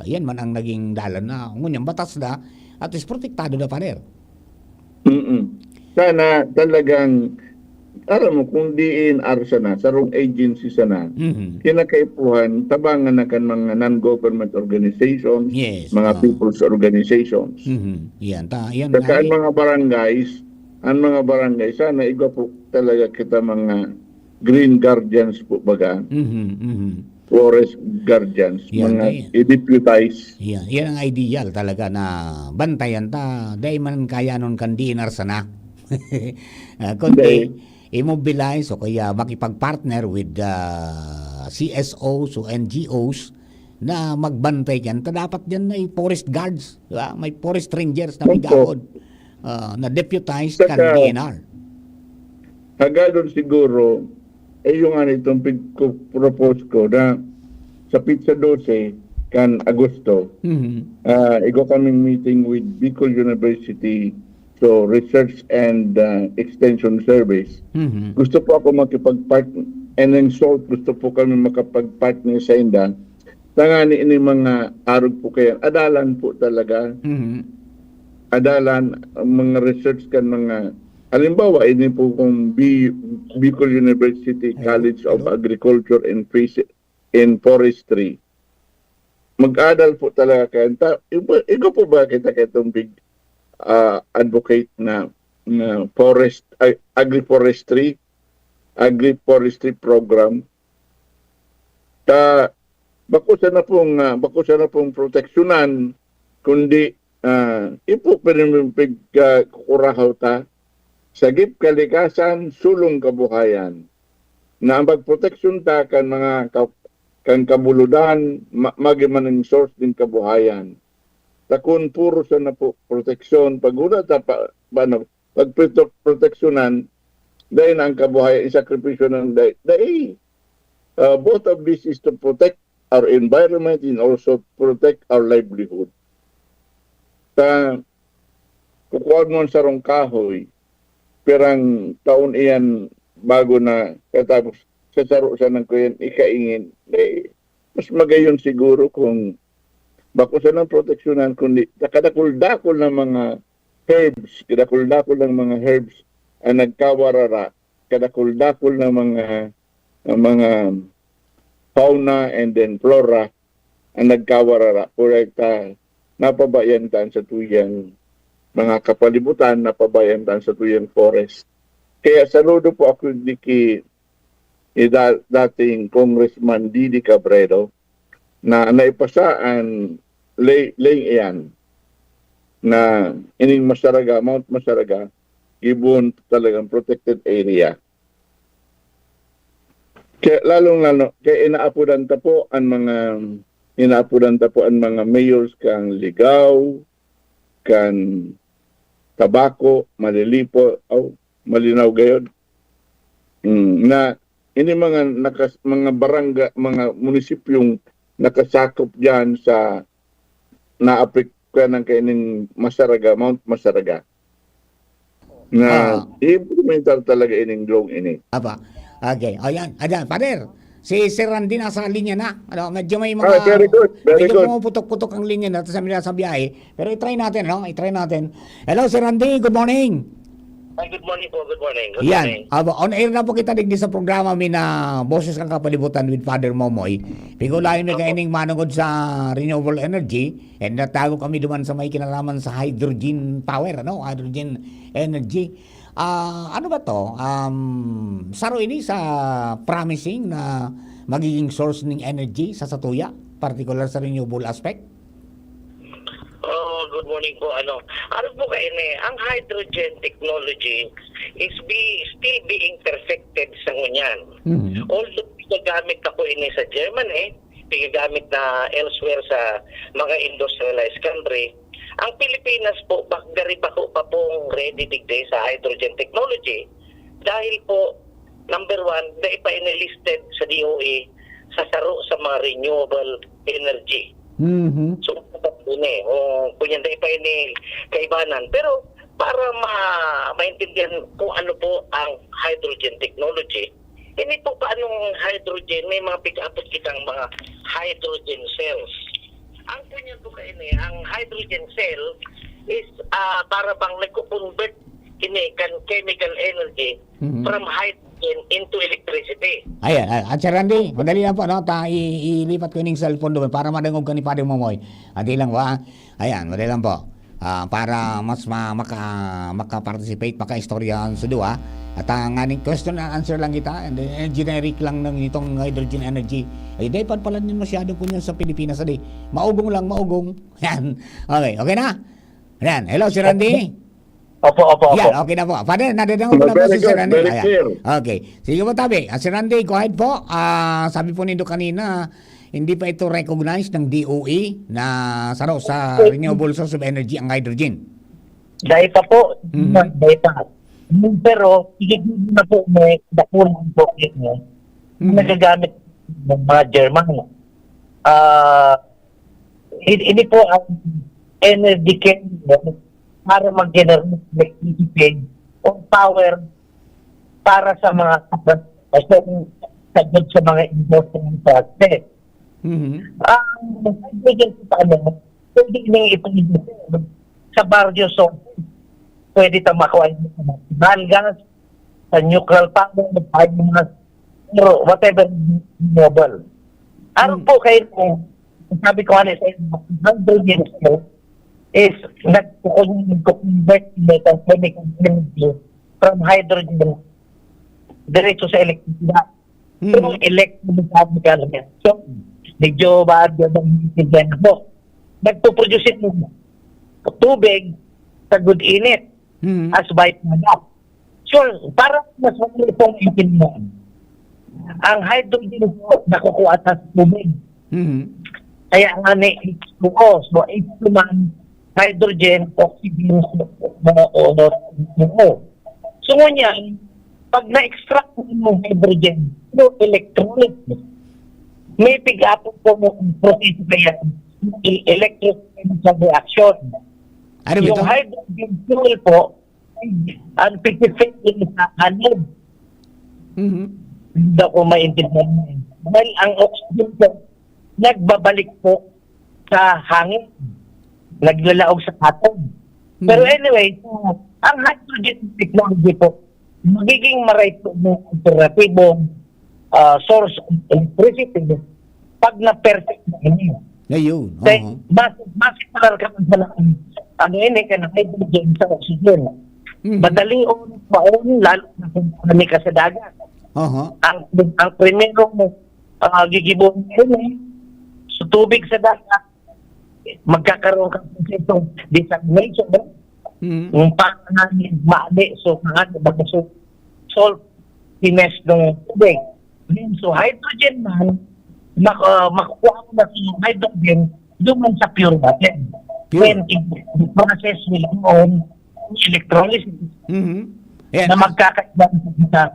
Ayan man ang naging dalan na, ngunyan, batas na, at least, protektado na, Father. Mm-mm. Sana talagang, alam mo, kung diin ar sana, sarong agency sana, Mhm. kinakaipuhan, tabangan na kan mga non-government organizations, Yes, mga ah. people's organizations. Mhm. Yan, ta, yan Saka nga ang eh. mga barangay, ang mga barangay, sana igwa po talaga kita mga green guardians po baga, Mhm, mhm. forest guardians, Yan, mga eh. i-deputize. Yan, yan ang ideal talaga na bantayan ta. Dai man kayanon kan D N R sana. Ah, kundi, Hindi. i-mobilize o kaya makipag-partner with, ah, C S Os o N G Os na magbantay kan. Ta dapat diyan may forest guards, di ba? May forest rangers na may Opo. gahod, ah, na deputized kan Saka, D N R. Hagadon siguro, eh, yung ano itong pig-, ko-, propose ko na sa petsa dose kan Agosto, Mhm. ah, igwa kaming meeting with Bicol University, so Research and, ah, Extension Service. Mhm. Gusto po ako makipag-part-, and then SALT, gusto po kami makapag-partner sa inda. Tangani ini mga arog po kaya, adalan po talaga. Mhm. Adalan ang mga research kan mga, halimbawa, ini po kung Bi-, Bicol University Hello? College of Hello? Agriculture and Fis-, and Forestry. Mag-adal po talaga kayo. Ta-, iba, iba po ba kita kaitong big, ah, advocate na, na forest, ay, agri-forestry, agri-forestry program? Ta, bako sana pong, ah, bako sana pong proteksyonan, kundi, ah, ipo pinipimpig ka kukurahaw ta, sagip kalikasan, sulong kabuhayan. Na ang pagproteksyon ta kan mga ka-, kan kabuludan, ma-, magi man ang source din kabuhayan. Ta kun puro sana po proteksyon, pag wala ta pa, ano, pag protek-, proteksyonan, dahil na ang kabuhayan, isakripisyo ng dahil, dahil, ah, both of this is to protect our environment and also protect our livelihood. Ta, kukuha mo ang sarong kahoy, pirang taon iyan bago na, katapos sa saro siya ng kuyan, ikaingin. Eh, mas magayon siguro kung bako sanang proteksyonan, kundi sa kadakul-dakul na mga herbs, kadakul-dakul ng mga herbs ang nagkawarara, kadakul-dakul ng mga, ng mga fauna and then flora ang nagkawarara. Pwera ta, napabayan tan sa tuyang mga kapalibutan, napabayan tan sa tuyang forest. Kaya saludo po ako di ki, ni da-, dating Congressman Didi Cabredo na naipasa an lay, lay iyan na ining Masaraga, Mount Masaraga, gibohon talagang protected area. Kaya lalong-lalo, kaya inaapodan ta po ang mga, inaapodan ta po ang mga mayors kan Ligao, kan Tabaco, Malilipo, aw, Malinao gayod. Mm, na ini mga nakas-, mga barangay, mga munisipyong nakasakop diyan sa naapektuhan ng kaining Masaraga, Mount Masaraga. Na Ah. i-implementar talaga ining drone ini. Apa. Okay. O yan. Ayan, Father. Si Sir Randy nasa linya na. Ano, medyo may mga Ah, very good. Very medyo good. pumuputok-putok ang linya na sa, sa biyahe. Pero i-try natin, no? I-try natin. Hello, Sir Randy. Good morning. Ay, good morning po. Good morning. Good Yan. morning. Aba, on air na po kita digdi sa programa mi na Boses kan Kapalibutan with Father Momoy. Pigulayan mi Opo. kaining manungod sa renewable energy. And natago kami duman sa may kinalaman sa hydrogen power, ano? Hydrogen energy. Ah, ano ba to? Um, saro ini sa promising na magiging source ning energy sa satuya, particular sa renewable aspect? Oh, good morning po. Ano, ano po kayo ni, ang hydrogen technology is be, still being perfected sa ngunyan. Mhm. Although, ginagamit ako ini sa Germany, ginagamit na elsewhere sa mga industrialized country, ang Pilipinas po, bak-, gari bako pa pong ready digdi sa hydrogen technology. Dahil po, number one, dai pa ini listed sa D O E sa saro sa mga renewable energy. Mhm. So, ini, o, kunyan, dai pa ini kaibanan. Pero, para ma-, maintindihan kung ano po ang hydrogen technology, ini po paanong hydrogen, may mga pick-up kitang mga hydrogen cells. Ang kunyan po kaini, ang hydrogen cell is, ah, para bang nagko-convert ini kan chemical energy Mhm. from hydrogen into electricity. Ayan, ah, at Sir Randy, madali lang po, no? Ta-, i-, ilipat ko ining cellphone doon para madangog ka ni Padre Momoy. Adi lang po, ah. Ayan, madali lang po. Ah, para mas ma-, maka-, maka-participate, maka-istorya ang sudo, ah. At, ah, nganing question and answer lang kita, and then, eh, generic lang ng itong hydrogen energy. Ay, di, pagpalan yun masyado po niya sa Pilipinas, adi. Maugong lang, maugong. Yan. Okay, okay na? Yan. Hello, Sir Randy? Opo, opo, opo. Yan, okay na po. Father, nadadangog ko na po Very si Sir good, Randy. very Ayan. clear. Okay. Sige po, tabi. Ah, Sir Randy, go ahead po. Ah, sabi po nindo kanina, hindi pa ito recognized ng D O E na saro sa renewable source of energy ang hydrogen. Dai pa po. Mhm. Dai pa. Pero, sige na po, may dakulang po yun, eh. Mhm. Nagagamit ng mga German. Ah, Hi-, ini po ang energy carrier para mag-generate electricity o power para sa mga, sagad sa mga industrial process. Mhm. Ang hydrogen sa ano, pwede nang ipag-, sa various sources. Pwede ta makuha yung sa natural gas, sa nuclear power, biomass, pero whatever renewable. Ano Hmm. po kayo, sabi ko nga sa inyo, hydrogen is nagkukunin, nagkukonvert ng chemical energy from hydrogen diretso sa elektrisidad. Hmm. Through electromechanical reaction. Medyo ba, ba, ba, po. Nagpo-produce ito ng tubig sa good init Hmm. as byproduct. So, para mas madali pong intindihan, ang hydrogen po nakukuha sa tubig. Mhm. Kaya nga ni H two O. So, H two man, hydrogen, oxygen, o, o, o, o. So, ngunyan, pag na-extract mo yung hydrogen through electrolysis, May pigapo po mo ang proseso kaya e-, electrochemical reaction. Ano ba ito? Yung hydrogen fuel po, ang pipipili sa anod. Mhm. Hindi ko maintindihan. Dahil ang oxygen po, nagbabalik po sa hangin. Naglalaog sa atom. Pero Mhm. Anyway, so, ang hydrogen technology po, magiging maray po ng alternatibong, ah, source of electricity pag na-perfect na ini. Ayun, Kaya oho. mas, mas parang ka man sa ano ini, ka ng hydrogen sa oxygen. Mhm. Madali o maon, lalo na kung kami ka sa dagat. Oho. Ang, ang primero mo, ah, gigibo mo ini, sa tubig sa dagat, magkakaroon ka ng proseso ng desalination, no? Mm. Yung pangangani, maali, so, mga baga, so, saltiness ng tubig. Then, so, hydrogen man, mak-, ah, makukuha mo na yung hydrogen, duman sa pure water. Pure. Then, i-, process nila noon, electrolysis, Mhm. Ayan, na ah, magkakaiba sa isang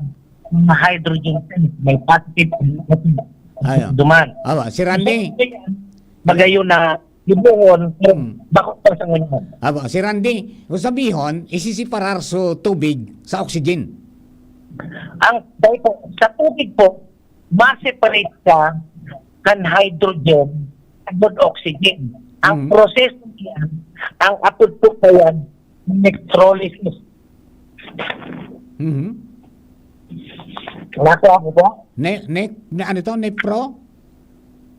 mga hydrogen cells, may positive and negative. Ayan. Duman. Awa, si Randy. Magayon na libuhon, pero Hmm. bako pa sa ngunyan. Awa, si Randy, kung sabihon, isisiparar so tubig sa oxygen. Ang, dahil po, sa tubig po, ma-separate siya kan hydrogen sagkod oxygen. Ang Hmm. proseso niyan, ang apod po pa yan, electrolysis. Mhm. Nakuha mo ba? Ne-, ne-, ne-, ano to? Nepro?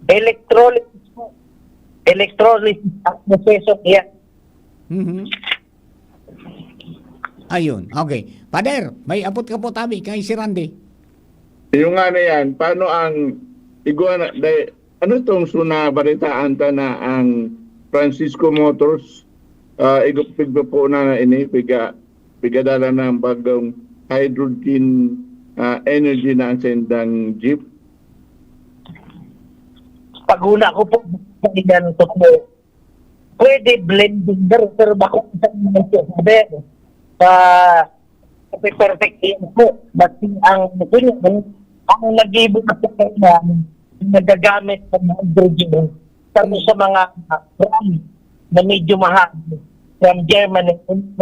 Electrolysis po. Electrolysis ang proseso niya. Mhm. Ayun. Okay. Father, may apot ka po tabi kay si Randy. Yung nga na yan, paano ang igwa na, day, ano itong suna baritaan ta na ang Francisco Motors, ah, igu-, pigpupunan na ini, piga-, pigadala ng bagong hydrogen, ah, energy na ang sendang jeep? Paghuna ko po, kailan ko po, pwede blending, pero, pero bako isang mga po, sabi, sa, sa perfect yun po. But ang, yun, ang nag-iibo na po kailan, nagagamit ng hydrogen, pero sa mga, ah, brand na medyo mahal, from Germany, from B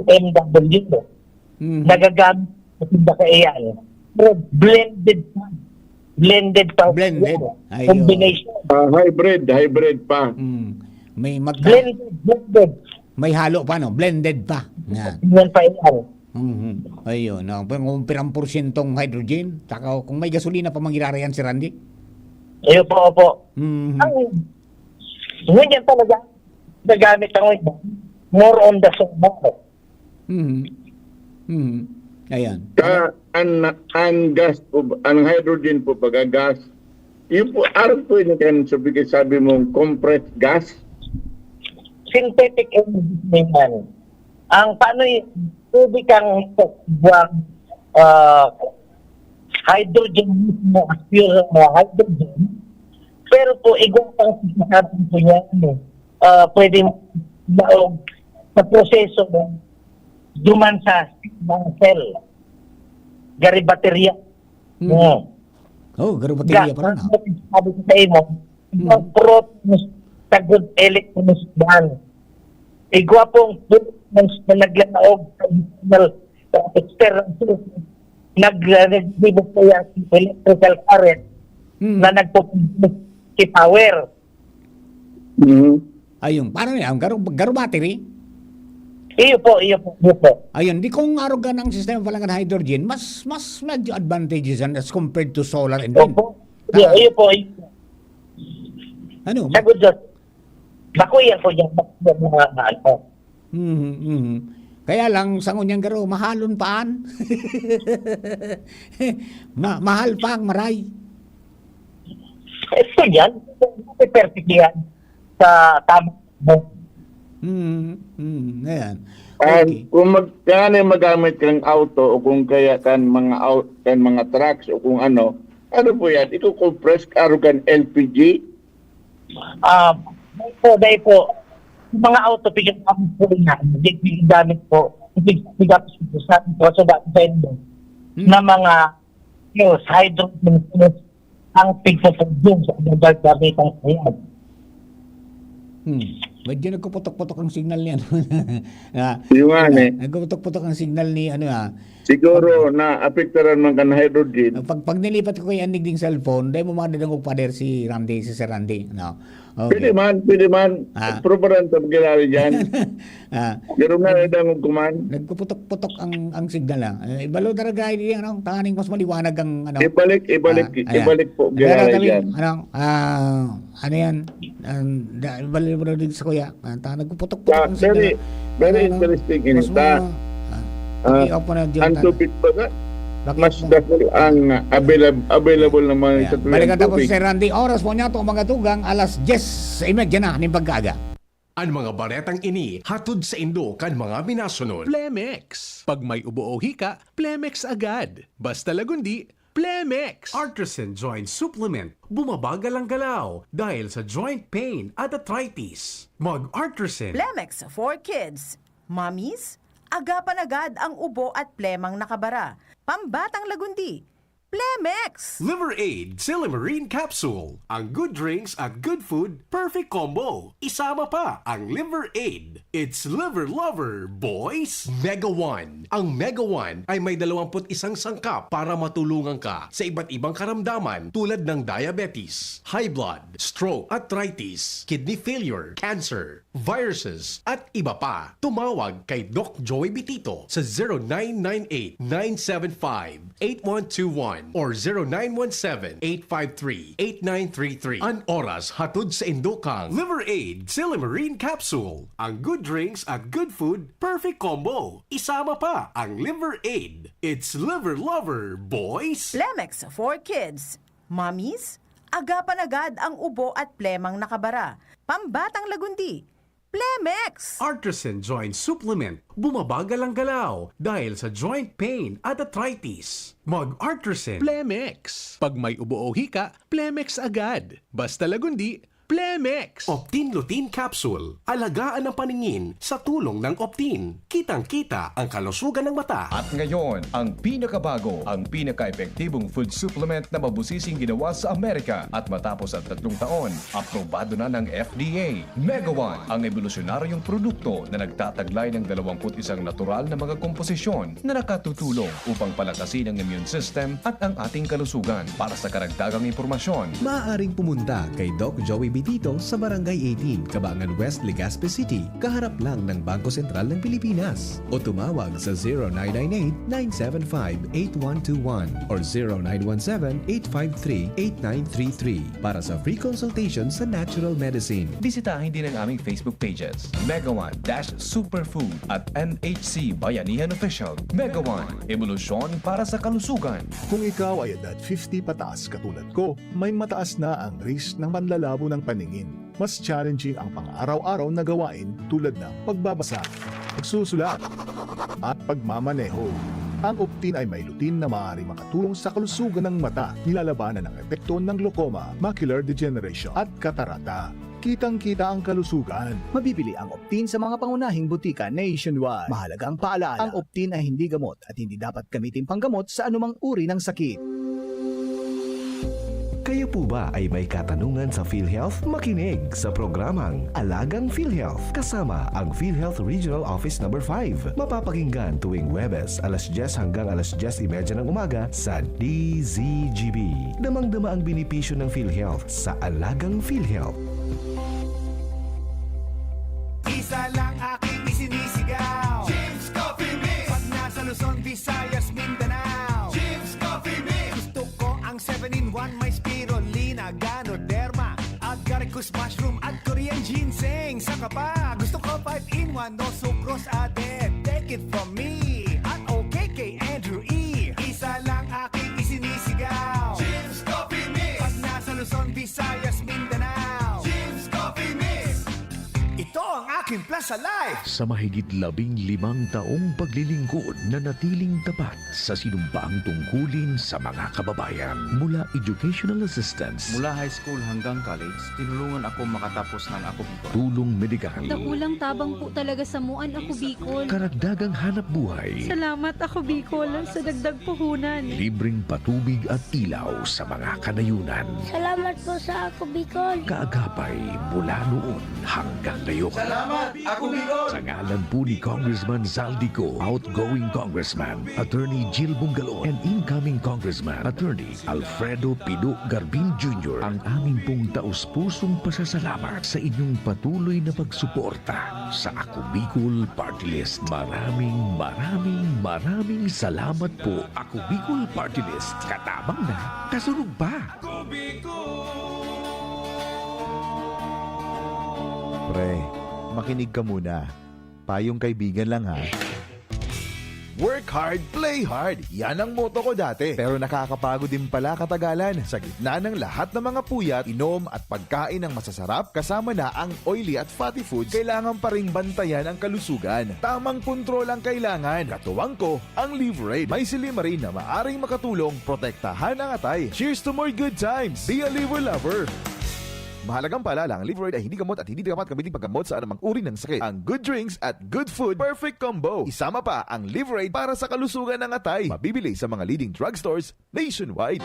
M W, Mhm. nagagamit sa tinda kaiyan. Pero blended pa. Blended pa. Blended. Yan. Ayun. Combination. Ah, hybrid, hybrid pa. Mm. May magka- Blended, blended. May halo pa, no? Blended pa. Yan. Yan pa yan. Mhm. Ayun, no? Pero kung pirang porsyentong hydrogen, saka kung may gasolina pa, mangyayari yan si Randy? Ayun po, opo. Mhm. Ang, ngunyan talaga, nagamit ang iba. More on the solar. Mhm. Mhm. Ayan. Ka, an, an gas po ba, ang hydrogen po, pagka gas, yun po, aram po yun kan sabi, sabi mong compressed gas? Synthetic energy na yan. Ang paano y-, pwede kang buwang, ah, hydrogen mismo, as pure, ah, hydrogen. Pero po, igwa pang sinasabi ko niya, ano, ah, pwede maog sa proseso ng duman sa mga cell. Gari baterya. Hmm. Hmm. Oh, garo baterya Ga-, pa rin, ah. Sabi ko sa imo, Hmm. ang proton, sagod electron sa daan. Igwa pong protons na naglalaog sa internal, sa external, nag-, nagbibo kaya sa electrical current Hmm. na nagpo-produce si power. Mhm. Ayun, parang yan, garo, garo battery? Iyo po, iyo po, iyo po. Ayun, di kung arugan ang sistema pala ng hydrogen, mas, mas medyo advantageous yan as compared to solar and wind. Opo. Iyo, Ah. iyo po, iyo po. Ano? Sagot dyan. Bako yan po yan. Bako yan mga ano. Mhm, mhm. Kaya lang, sa ngunyan garo, mahalon paan. Ma-, mahal pa ang maray. Ito yan. Perfect yan. Sa tamang Mm, mm, ayan. And Okay. kung mag-, kaya na yung magamit kang auto o kung kaya kan mga au-, kan mga trucks o kung ano, ano po yan? Iko-compress ka, arugan L P G? Ah, dahil po, dahil po, yung mga auto, pigagamit po yan. Di-, pigagamit po. Pig-, pigagamit po sa, sa, sa, sa, Mm. na mga fuels, hydrogen fuels. ang tigsasadyang sa Anibal Carnitas na yan. Hmm. Medyo nagkuputok-putok ang signal niya. Ah, Yung nga, eh. Nagkuputok-putok ang signal ni ano ah. Siguro na apektaran man kan hydrogen. Pag, pag nilipat ko yung andig ding cellphone, dahil mo madadangog pader si Randy, si Sir Randy. No? Pwede man, pwede man. Ah. Probaran sa pagkilala dyan. Ah, Pero nga, nadangog ko man. Nagpuputok-putok ang ang signal ah. Eh, ibalo talaga hindi ano, tanganing mas maliwanag ang ano. Ibalik, ibalik, Ah, ayan. ibalik po, Pero kilala kami, dyan. ano, ah, ano yan? Ang da- ibalik mo na din sa kuya. Ah, ta- nagpuputok-putok Ah, ang signal. very, very Ano, interesting mas insta. ma- ah, Ah, i-off mo na dyan, Ang ta- tubig pa nga, Bakit mas mo? dakul ang available, available na mga Ayan. sa Balikan tapos tubig. Sir Randy, oras po niya, tumaga tugang, alas diyes y media na, ning pagkaaga. An mga baretang ini hatod saindo kan mga minasunod. Plemex. Pag may ubo o hika, Plemex agad. Basta Lagundi, Plemex. Artisan Joint Supplement. Bumabagal ang galaw dahil sa joint pain at arthritis. Mag-Artisan. Plemex for Kids. Mommies, agapan agad ang ubo at plemang nakabara. Pambatang Lagundi. Plemex! Liver Aid Silymarin Capsule. Ang good drinks at good food, perfect combo. Isama pa ang Liver Aid. It's Liver Lover, boys! Mega One. Ang Mega One ay may dalawampu't isang sangkap para matulungan ka sa iba't ibang karamdaman tulad ng diabetes, high blood, stroke, arthritis, kidney failure, cancer, viruses, at iba pa. Tumawag kay Doc Joey Bitito sa zero nine nine eight, nine seven five, eight one two one or zero nine one seven, eight five three, eight nine three three. An oras hatod saindo kang Liver Aid Silymarin Capsule. Ang good drinks at good food, perfect combo. Isama pa ang Liver Aid. It's Liver Lover, boys! Plemex for Kids. Mommies, agapan agad ang ubo at plemang nakabara. Pambatang Lagundi. Plemex! Artisan Joint Supplement. Bumabagal ang galaw dahil sa joint pain at arthritis. Mag-Artisan. Plemex. Pag may ubo o hika, Plemex agad. Basta Lagundi, Plemex. Optin Lutein Capsule. Alagaan ang paningin sa tulong ng Optin. Kitang-kita ang kalusugan ng mata. At ngayon, ang pinakabago, ang pinaka-epektibong food supplement na mabusising ginawa sa Amerika. At matapos ang tatlong taon, aprobado na ng F D A. Mega One, ang ebolusyonaryong produkto na nagtataglay ng dalawampu't isang natural na mga komposisyon na nakatutulong upang palakasin ang immune system at ang ating kalusugan. Para sa karagdagang impormasyon, maaaring pumunta kay Doc Joey Bitito sa Barangay eighteen, Cabangan West, Legazpi City, kaharap lang ng Bangko Sentral ng Pilipinas. O tumawag sa zero nine nine eight, nine seven five, eight one two one or zero nine one seven, eight five three, eight nine three three para sa free consultation sa natural medicine. Bisitahin din ang aming Facebook pages, Mega One dash Superfood at M H C Bayanihan Official. Mega One, ebolusyon para sa kalusugan. Kung ikaw ay edad fifty pataas katulad ko, may mataas na ang risk ng panlalabo ng paningin. Mas challenging ang pang-araw-araw na gawain tulad ng pagbabasa, pagsusulat, at pagmamaneho. Ang Optin ay may lutein na maaaring makatulong sa kalusugan ng mata, nilalabanan ang epekto ng glaucoma, macular degeneration, at katarata. Kitang-kita ang kalusugan. Mabibili ang Optin sa mga pangunahing butika nationwide. Mahalagang paalaala, ang Optin ay hindi gamot at hindi dapat gamitin panggamot sa anumang uri ng sakit. Kayo po ba ay may katanungan sa PhilHealth? Makinig sa programang Alagang PhilHealth kasama ang PhilHealth Regional Office Number five. Mapapakinggan tuwing Huwebes, alas diyes hanggang alas diyes y media ng umaga sa D Z G B. Damang-dama ang benepisyo ng PhilHealth sa Alagang PhilHealth. Isa lang aking isinisigaw, Jim's Coffee Mix. Pag nasa Luzon, Visayas, Mindanao, Jim's Coffee Mix. Gusto ko ang seven-in-one, may spirulina, ganoderma, agaricus mushroom at Korean ginseng. Saka pa, gusto ko five-in-one, no sucrose added. Take it from me at okay kay Andrew E. Isa lang aking isinisigaw, Jim's Coffee Mix. Pag nasa Luzon, Visayas, Mindanao, Jim's Coffee Mix. Ito ang aking Timpla sa life! Sa mahigit labing limang taong paglilingkod, nanatiling tapat sa sinumpaang tungkulin sa mga kababayan. Mula educational assistance, Mula high school hanggang college, tinulungan ako makatapos ng Ako Bicol. Tulong medikal, Dakulang tabang po talaga sa muan, Ako Bicol. Karagdagang hanap buhay, Salamat, Ako Bicol, sa dagdag puhunan. Libreng patubig at ilaw sa mga kanayunan. Salamat po sa Ako Bicol. Kaagapay mula noon hanggang ngayon. Salamat, Ako Bicol! Sa ngalan po ni Congressman Zaldy Co, outgoing Congressman Attorney Jill Bungalon, and incoming Congressman Attorney Alfredo Pido Garbin Junior, ang aming pong taus-pusong pasasalamat sa inyong patuloy na pagsuporta sa Ako Bicol Party List. Maraming, maraming, maraming salamat po, Ako Bicol Party List. Katabang na, kasunod pa! Pre, makinig ka muna. Payong kaibigan lang ha. Work hard, play hard. Yan ang motto ko dati. Pero nakakapagod din pala katagalan. Sa gitna ng lahat ng mga puyat, inom at pagkain ng masasarap, kasama na ang oily at fatty foods, kailangan pa ring bantayan ang kalusugan. Tamang kontrol ang kailangan. Katuwang ko, ang Livraid. May silymarin na maaring makatulong protektahan ang atay. Cheers to more good times! Be a Liver Lover! Mahalagang paalala, ang Livraid ay hindi gamot at hindi dapat gamitin paggamot sa anumang uri ng sakit. Ang good drinks at good food, perfect combo. Isama pa ang Livraid para sa kalusugan ng atay. Mabibili sa mga leading drugstores nationwide.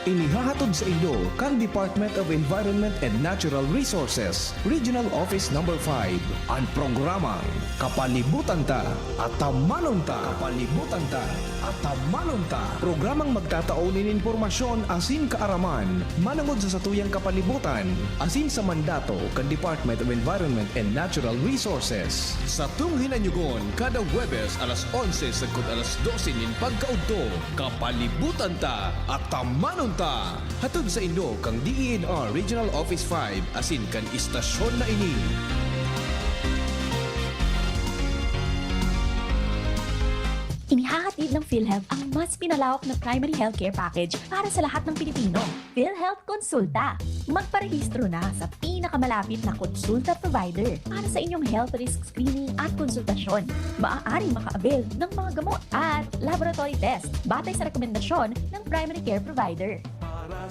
Inihahatod sa inyo kan Department of Environment and Natural Resources, Regional Office Number five, an programang Kapalibutan Ta, Atamanon Ta. Kapalibutan Ta, Atamanon Ta. Programang magtatao nin impormasyon asin kaaraman manongod sa satuyang kapalibutan asin sa mandato kan Department of Environment and Natural Resources. Satong hinanyugon kada Huwebes alas onse sagkod alas dose nin pagkaudto, Kapalibutan Ta, Atamanon Ta. Hatod sa inyo kan D E N R Regional Office five asin kan istasyon na ini. Inihahatid ng PhilHealth ang mas pinalawak na primary healthcare package para sa lahat ng Pilipino. PhilHealth Konsulta. Magparehistro na sa pinakamalapit na konsulta provider para sa inyong health risk screening at konsultasyon. Maaaring maka-avail ng mga gamot at laboratory test batay sa rekomendasyon ng primary care provider.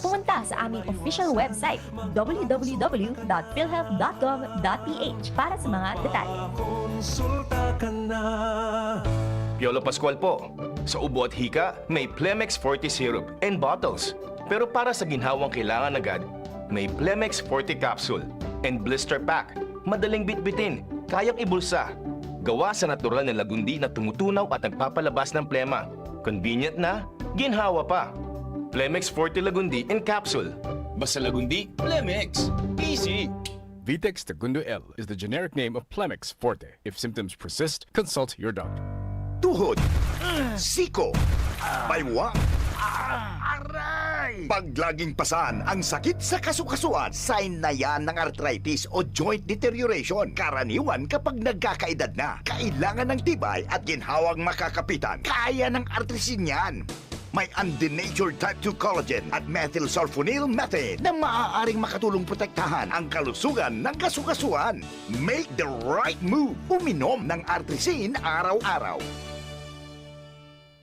Pumunta sa aming official website, w w w dot philhealth dot gov dot p h, para sa mga detalye. Piolo Pascual po. Sa ubo at hika, may Plemex Forte Syrup and bottles. Pero para sa ginhawang kailangan agad, may Plemex Forte Capsule and Blister Pack. Madaling bitbitin, kayang ibulsa. Gawa sa natural na lagundi na tumutunaw at nagpapalabas ng plema. Convenient na, ginhawa pa. Plemex Forte Lagundi in Capsule. Basta Lagundi, Plemex. Easy! Vitex Tagundo L is the generic name of Plemex Forte. If symptoms persist, consult your doctor. Tuhod, siko, baywang, aray! Pag laging pasan ang sakit sa kasukasuan, sign na yan ng arthritis o joint deterioration. Karaniwan kapag nagkakaedad na, kailangan ng tibay at ginhawang makakapitan. Kaya ng Artrisin yan. May undenatured type two collagen at methylsulfonyl methane na maaaring makatulong protektahan ang kalusugan ng kasukasuan. Make the right move. Uminom ng Artrisin araw-araw.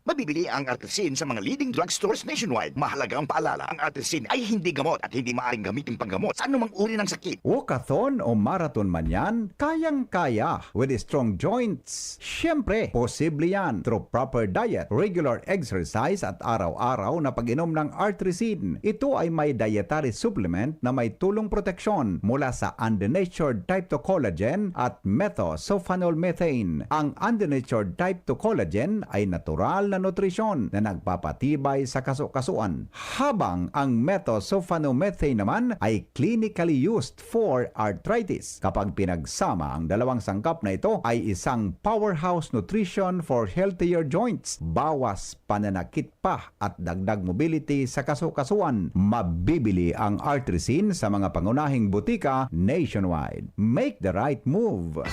Mabibili ang Artrisin sa mga leading drugstores nationwide. Mahalagang paalala, ang Artrisin ay hindi gamot at hindi maaaring gamitin panggamot sa anumang uri ng sakit. Walkathon o marathon man yan, kayang-kaya with strong joints. Siyempre, posible yan through proper diet, regular exercise at araw-araw na pag-inom ng Artrisin. Ito ay may dietary supplement na may tulong proteksyon mula sa undenatured type two collagen at methosulfonol methane. Ang undenatured type two collagen ay natural na nutrisyon na nagpapatibay sa kasukasuan, habang ang methosulfonomethane naman ay clinically used for arthritis. Kapag pinagsama, ang dalawang sangkap na ito ay isang powerhouse nutrition for healthier joints, bawas pananakit pa at dagdag mobility sa kasukasuan. Mabibili ang Artrisin sa mga pangunahing butika nationwide. Make the right move!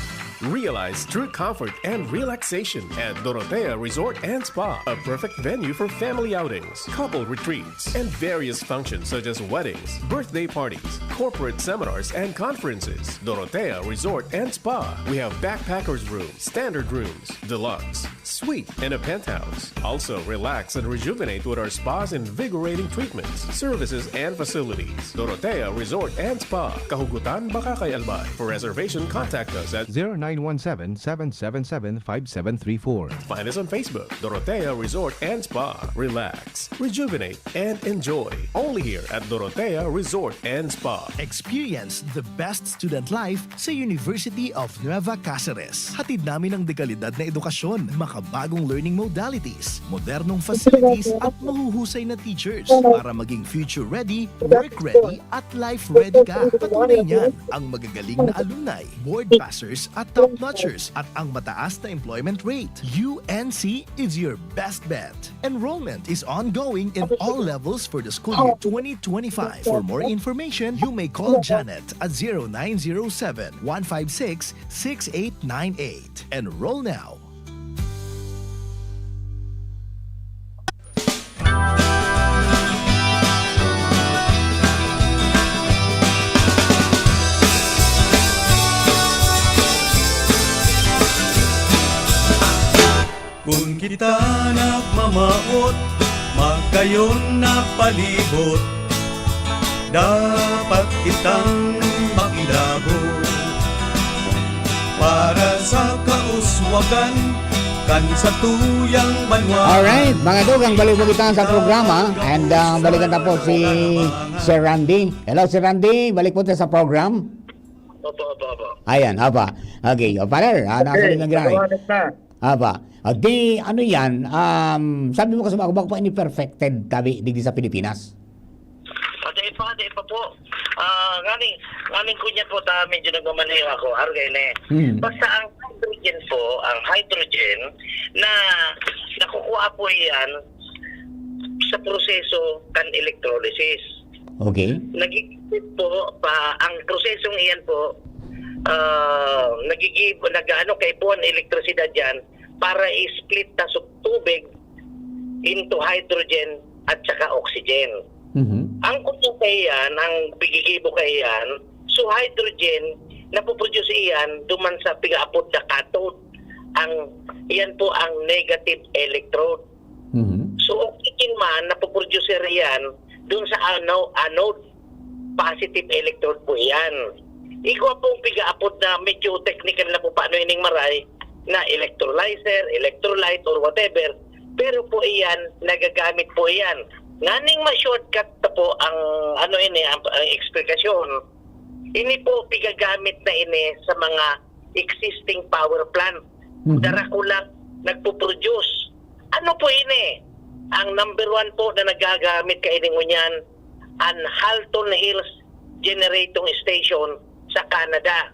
Realize true comfort and relaxation at Dorotea Resort and Spa, a perfect venue for family outings, couple retreats, and various functions such as weddings, birthday parties, corporate seminars and conferences. Dorotea Resort and Spa. We have backpackers room, standard rooms, deluxe, suite, and a penthouse. Also, relax and rejuvenate with our spa's invigorating treatments, services, and facilities. Dorotea Resort and Spa. Kahugutan, Bacacay, Albay. For reservation, contact us at zero nine one seven, seven seven seven, five seven three four. Find us on Facebook, Dorotea Resort and Spa. Relax, rejuvenate, and enjoy. Only here at Dorotea Resort and Spa. Experience the best student life sa University of Nueva Caceres. Hatid namin ang dekalidad na edukasyon, makabagong learning modalities, modernong facilities, at mahuhusay na teachers para maging future ready, work ready, at life ready ka. Patunay niyan ang magagaling na alumni, board passers at top notchers, at ang mataas na employment rate. U N C is your best bet. Enrollment is ongoing in all levels for the school year twenty twenty-five. For more information, you may call Janet at zero nine zero seven, one five six, six eight nine eight. Enroll now. Kun kita nagmamawot, magayon na palibot, dapat kitang makilabot para sa kauswagan kan satuyang banwa. Alright, mga dugang, balik po kita sa programa. And, ah, balikan na po si Sir Randy. Hello, Sir Randy. Balik po tayo sa program. Opo, opo, opo. Ayan, apa. Okay, o, Father, ah, nasa Okay, linyang ginahe. Maliwanag na. Apa. O, di, ano yan? Um, sabi mo kasi, bako, bako pa ini perfected, tabi, digdi sa Pilipinas. Pati pa, pati pa po. Ah, ngani, nganing kunya po ta, medyo nagmamaneho ako, arog ini. Hmm. Basta ang hydrogen po, ang hydrogen na nakukuha po iyan sa proseso kan electrolysis. Okay. Nagigibot po pa, ang prosesong iyan po, ah, nagigib-, nag-aano, kaipuhan elektrisidad yan para i-split ta sa tubig into hydrogen at saka oxygen. Mhm. Ang kuto kaiyan, ang pigigibo kaiyan, so hydrogen, napoproduce iyan duman sa pigaapod na cathode. Ang, iyan po ang negative electrode. Mhm. So, oxygen man, napoproduce iyan dun sa ano-, anode, positive electrode po iyan. Igwa pong pigaapod na medyo technical na po paano ining maray, na electrolyzer, electrolyte, or whatever, pero po iyan, nagagamit po iyan. Nganing ma-shortcut na po ang, ano ini, ang, ang eksplikasyon. Ini po, pigagamit na ini sa mga existing power plant. Mhm. Dara ko lang nagpo-produce. Ano po ini? Ang number one po na nagagamit kaini ngunyan, ang Halton Hills Generating Station sa Canada.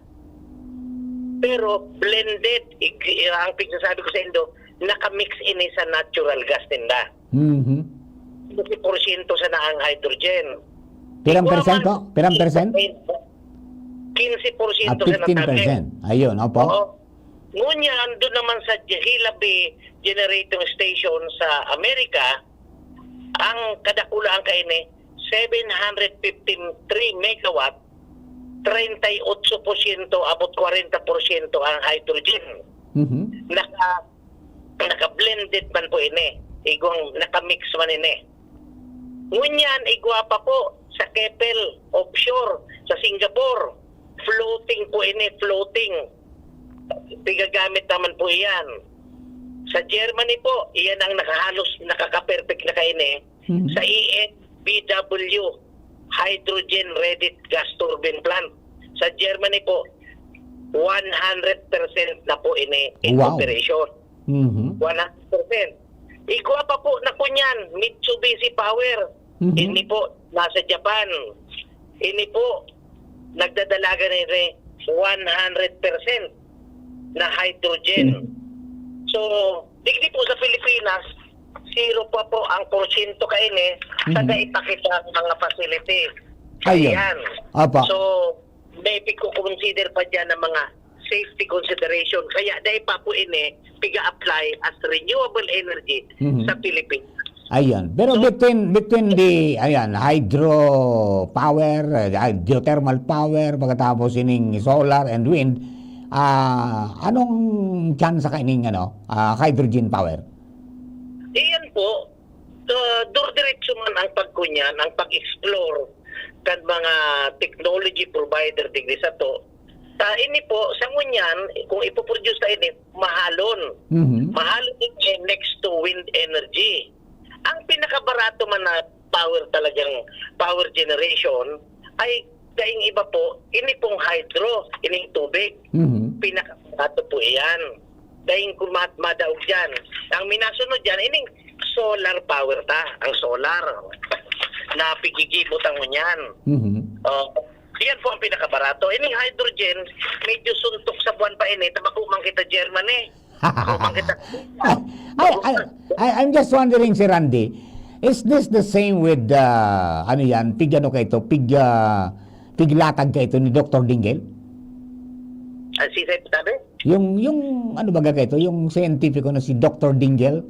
Pero blended, ig-, ang pigsasabi ko sa indo, nakamix ini sa natural gas ninda. Mhm. Fifty porsyento sana ang hydrogen. Pirang Igwa percent man, po? Pirang percent? Quince porsyento Ah, sana tabi. fifteen percent. Ayun, opo. Oo. Ngunyan, doon naman sa Gila Bay Generating Station sa Amerika, ang kadakulaan kaini, seven hundred fifty-three megawatt, treinta y ocho porsyento, abot kwarenta porsyento ang hydrogen. Mhm. Naka-, naka-blended man po ini. Igwang naka-mix man ini. Ngunyan, igwa pa po sa Keppel, offshore, sa Singapore. Floating po ini, floating. Pigagamit naman po iyan. Sa Germany po, iyan ang nakahalos, nakaka-perfect na kaini. Mhm. Sa E N B W, hydrogen ready gas turbine plant. Sa Germany po, one hundred percent na po ini in Wow. operation. Mhm. One hundred percent. Igwa pa po na kunyan, Mitsubishi Power. Mhm. Ini po, nasa Japan. Ini po, nagdadalagan na ini one hundred percent na hydrogen. Mhm. So, digdi po sa Pilipinas, zero pa po ang porsyento kaini sa Mhm. dai pa kita mga facility. Ayun. Ayan. Apa. So, may pagko-consider pa dyan ng mga safety consideration. Kaya dai pa po ini piga-apply as renewable energy Mhm. sa Pilipinas. Ayun. Pero So between, between the, ayan, hydro power, uh, geothermal power, pagkatapos ining solar and wind, ah, anong tsansa kaining, ano, ah, hydrogen power? Iyan po, ah, dur-diretso man ang pagkunyan, ang pag-explore kan mga technology provider digdi sato. Ta ini po, sa ngunyan, kung ipoproduce ta ini, mahalon. Mhm. Mahalon ini next to wind energy. Ang pinakabarato man na power, talagang power generation, ay daing iba po, ini pong hydro, ining tubig. Mhm. Pinakabarato po iyan. Daing kung ma-, madaog diyan. Ang minasunod diyan, ining solar power ta, ang solar na pigigibo ta ngunyan. Mhm. Oh, yan po ang pinakabarato. Ining hydrogen, medyo suntok sa buwan pa ini, ta bako man kita Germany. Bako man kita. I, I, I, I'm just wondering, Sir Randy, is this the same with, uh, ano yan, pig ano kaito, pig, uh, piglatag kaito ni Doktor Dinggel? Ah, si Sir Tabe? Yung, yung ano baga kaito, yung siyentipiko na si Doktor Dinggel?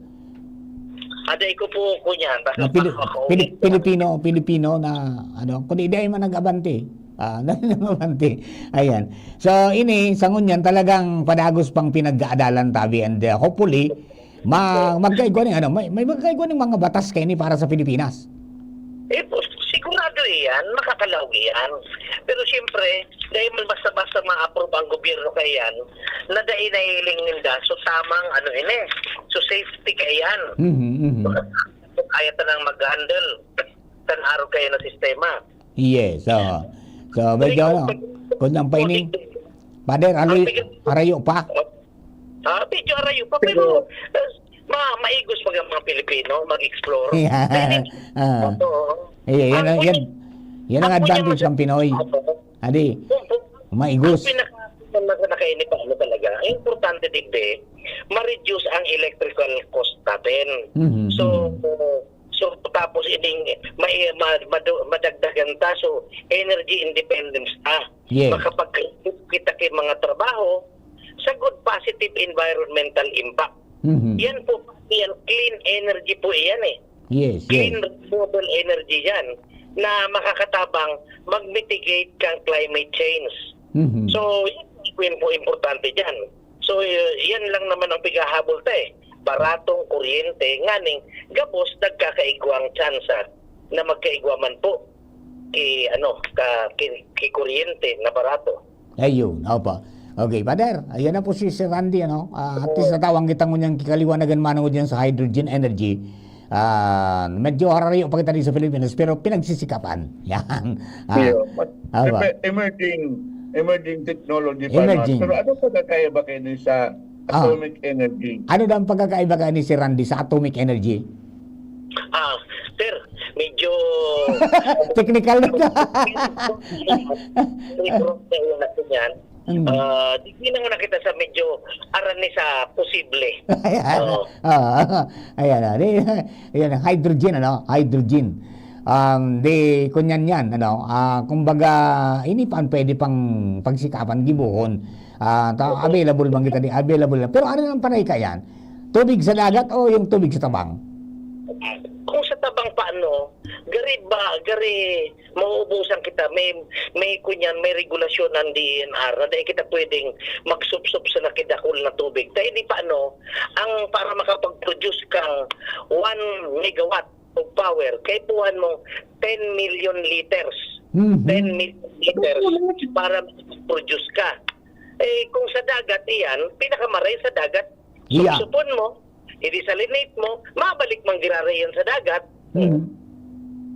Aday ko po ko niyan. Basta Na Pili-, ako, Pili-, Pilipino, Pilipino na, ano, kundi di ay man nag-abante. Ah, nag-abante. Ayan. So, ini, sa ngunyan, talagang padagos pang pinag-aadalan tabi, and, uh, hopefully, ma-, magkaigwa ning, ano, may, may magkaigwa ning mga batas kaini para sa Pilipinas. Eh, po, sigurado iyan, makakalaog iyan. Pero siyempre, dahil man basta-basta ma-approve ang gobyerno kaiyan, na dai nahiling ninda, so tamang ano ini, so safety kaiyan. Mhm, mhm. Kaya ta nang mag-handle kan arog kaiyan na sistema. Yes, oo. So, medyo Pero ano, kung ang paining, Father, Ang haloy, bigat- harayo pa. Ah, medyo harayo pa, pero, Pero eh, ma-, maigos mag-, ang mga Pilipino, mag-explore. Yeah. Pwede. Ah. Oo. Eh, yan Ang ang, yan, yan ang Ang advantage kunyang ng Pinoy. Opo. Adi, Opo. maigos. Ang pinaka-, na, na, nakainip, ano talaga, ang importante digdi, ma-reduce ang electrical cost natin. Mhm, So, mhm. so, tapos ining ma-, ma-, madu-, madagdagan ta, so, energy independence ta. Yes. Makapag-create kita kay mga trabaho, sa good positive environmental impact. Mhm. Yan po, yan, clean energy po iyan eh. Yes, Clean yes. renewable energy yan na makakatabang mag-mitigate kang climate change. Mhm. So, yun po yung importante dyan. So, y-, yan lang naman ang pighahabol ta eh. Baratong kuryente, nganing gabos nagkakaigwang tsansa na magkaigwa man po ki, ano, ka, ki, ki kuryente na barato. Ayun, opo. Okay, Father, ayan na po si Sir Randy, ano? Ah, at least Oo. natawang kita ngunyan kikaliwanagan manungod yan sa hydrogen energy. Ah, medyo harayo pa kita dito sa Pilipinas, pero pinagsisikapan. Yan. Ah, Iyo, but aba. emer-, emerging, emerging technology pa, no? Emerging. Pero ano pagkakaiba kayo ni sa Ah. atomic energy? Ano daw ang pagkakaiba kayo ni Sir Randy sa atomic energy? Ah, sir, medyo Technical na. May program na yun natin yan. Mm. Ah, di, di na muna kita sa medyo aran ni sa posible. Ayan. Oo. Oo. Ayan, ah. Di, yan, hydrogen, ano? Hydrogen. Um, di, kunyan yan, ano? Ah, kumbaga, ini pa ang pwede pang pagsikapan, gibohon. Ah, ta-, Oo. available man kita di, available na. Pero ano nang panay ka yan? Tubig sa dagat o yung tubig sa tabang? Kung sa tabang pa, ano, gari ba, gari, mauubusan kita. May, may kunyan, may regulasyon ng D E N R na dahil kita pwedeng magsupsup sa nakidakul na tubig. Dahil di pa, ano, ang para makapag-produce kang one megawatt of power, kaipuhan mo ten million liters. Mhm. Ten million liters para produce ka. Eh, kung sa dagat, iyan, pinakamaray sa dagat. Yeah. Supsupon mo, i-desalinate mo, mabalik man giraray yan sa dagat. Hmm.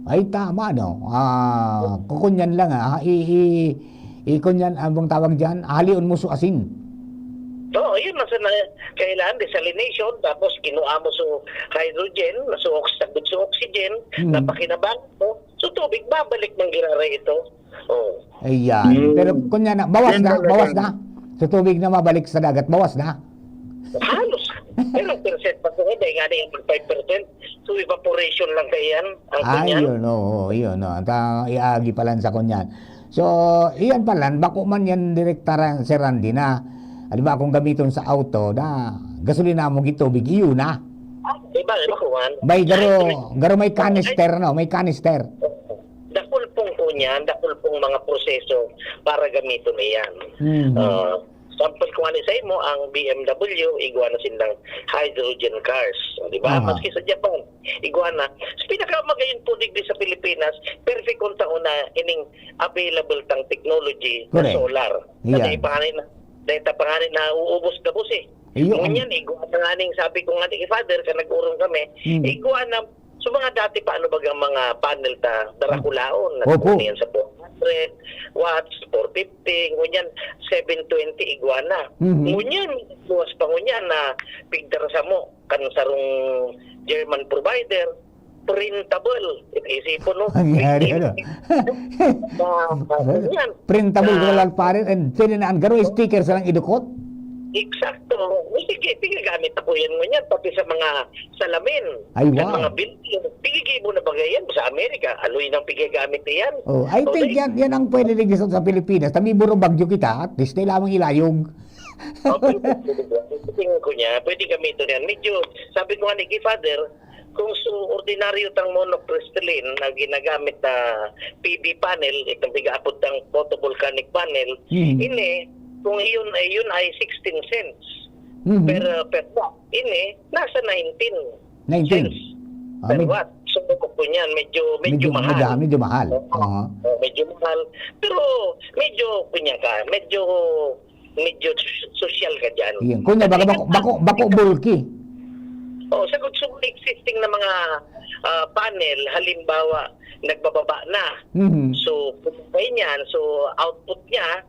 Ay, tama, no? Ah, kukunyan lang, ah. I, i, ikunyan, anong tawag dyan? Halion mo sa asin. Oo, yun. Nasa na, kailangan desalination, tapos kinuha mo sa hydrogen, nasa ox-, sa oxygen, Hmm. napakinabang mo. So, tubig, babalik man giraray ito. Oh. Ayan. Hmm. Pero kunya na, bawas Yan na, talaga. bawas na. Sa tubig na mabalik sa dagat, bawas na. Halos. Pero percent pa ito, eh, dahil nga na yung five percent. So, evaporation lang kaya yan, ang Ay, kunyan. yun, oo, yun, no. At, ah, iagi pa lang sa kunyan. So, iyan pala, bako man yan, Direkta Ra-, Sir Randy, na, halimbawa, kung gamiton sa auto, na gasolina mo, gitubig, iyo na. Ah, iba, iba kuwan. May garo, garo may canister, no? May canister. Dakul pong po niyan, dakul pong mga proseso para gamiton iyan. Mhm. Ah, sample ko nga ni sa imo, ang B M W, igwa na silang hydrogen cars. Di ba? Aha. Maski sa Japan, igwa na. Sa pinakamagayon po digdi sa Pilipinas, perfect kung taon na ining available tang technology na Correct. solar. Yeah. Kasi ipanganin na, dahil ta panganin na uubos gabos eh. Iyo, ang- Ngunyan, igwa na nga ning sabi ko nga ni Father, ka nag-urong kami, Hmm. igwa na, so mga dati pa, ano bagang mga panel ta, darakulaon, Opo. nagpuni yan sa four hundred watts, four fifty, ngunyan, seven twenty, igwa na. Mhm. Ngunyan, luwas pa ngunyan na pigdara sa mo, kan sarong German provider, printable. Isipon, no? Ang yari, ano? Ah, yan. Printable ko Ah. lang, pare, and pwede na ang garo sticker sa lang idukot. Eksakto. Sige, pigagamit ako yan ngunyan, pati sa mga salamin. Ay, Sa wow. mga building. Pigigibo na bagay yan sa Amerika. Aloy nang pigagamit yan. Oh, I So, think they- yan, yan ang pwede rin sa, sa Pilipinas. Tabi buro bagyo kita, at least na lamang ilayog. Okay, tingin ko niya, pwede gamitin yan. Medyo, sabi ko nga ni kay Father, kung su ordinaryo tang monocrystalline na ginagamit na P V panel, itong pigaapod tang photovoltaic panel, Mhm. ini, kung iyon ay, yun ay sixteen cents Mhm. per, per watt. Ini, nasa nineteen Nineteen. cents Ah, per med- watt. So, kung yan, medyo, medyo, medyo, mahal. medyo, medyo mahal. Oo. Oo. Oh, medyo mahal. Pero, medyo, kunya ka, medyo, medyo sosyal ka dyan. Iyan. Kunya, baka bako, bako, bako bulky. Oh, sa good, so, existing na mga ah, panel, halimbawa, nagbababa na. Mhm. So, kung kaya niyan, so, output niya,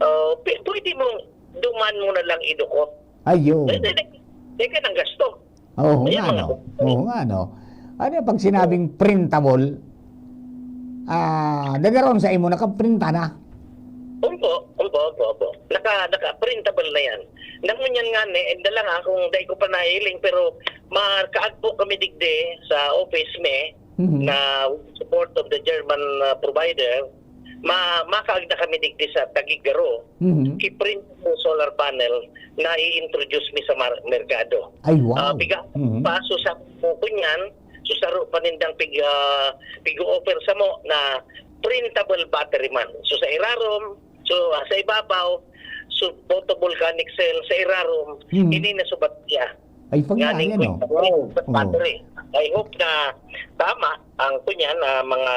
ah, p- pwede mong duman mo na lang idukot. Ayun. Pwede, pwede ka ng gasto. Oo Ayan, nga, mga no? Oo nga, no? Ano yung pag sinabing printable, ah, dadaron sa imo, nakaprinta na. Opo, opo, opo, opo. Naka, naka-printable na yan. Nangunyan nga ni, and lang akong dai ko pa nahiling, pero makaagpo kami digdi sa office mi Mhm. na with support of the German uh, provider, ma makaagda kami digdi sa Taguig Garo, Mhm. ki-print mo solar panel na i-introduce mi sa mar- merkado. Ay, wow. Ah, piga, Mhm. pa, so sa mo ko niyan, so saro pa nindang pig, ah, pig-offer sa mo na printable battery man. So sa irarom, so ah, sa ibabaw, so photovoltaic cell, sa irarom, Mhm. ini na subat niya. Ay, pag nga, Nganing yan, oh. quick battery. Oo. I hope na tama ang kunyan, ah, mga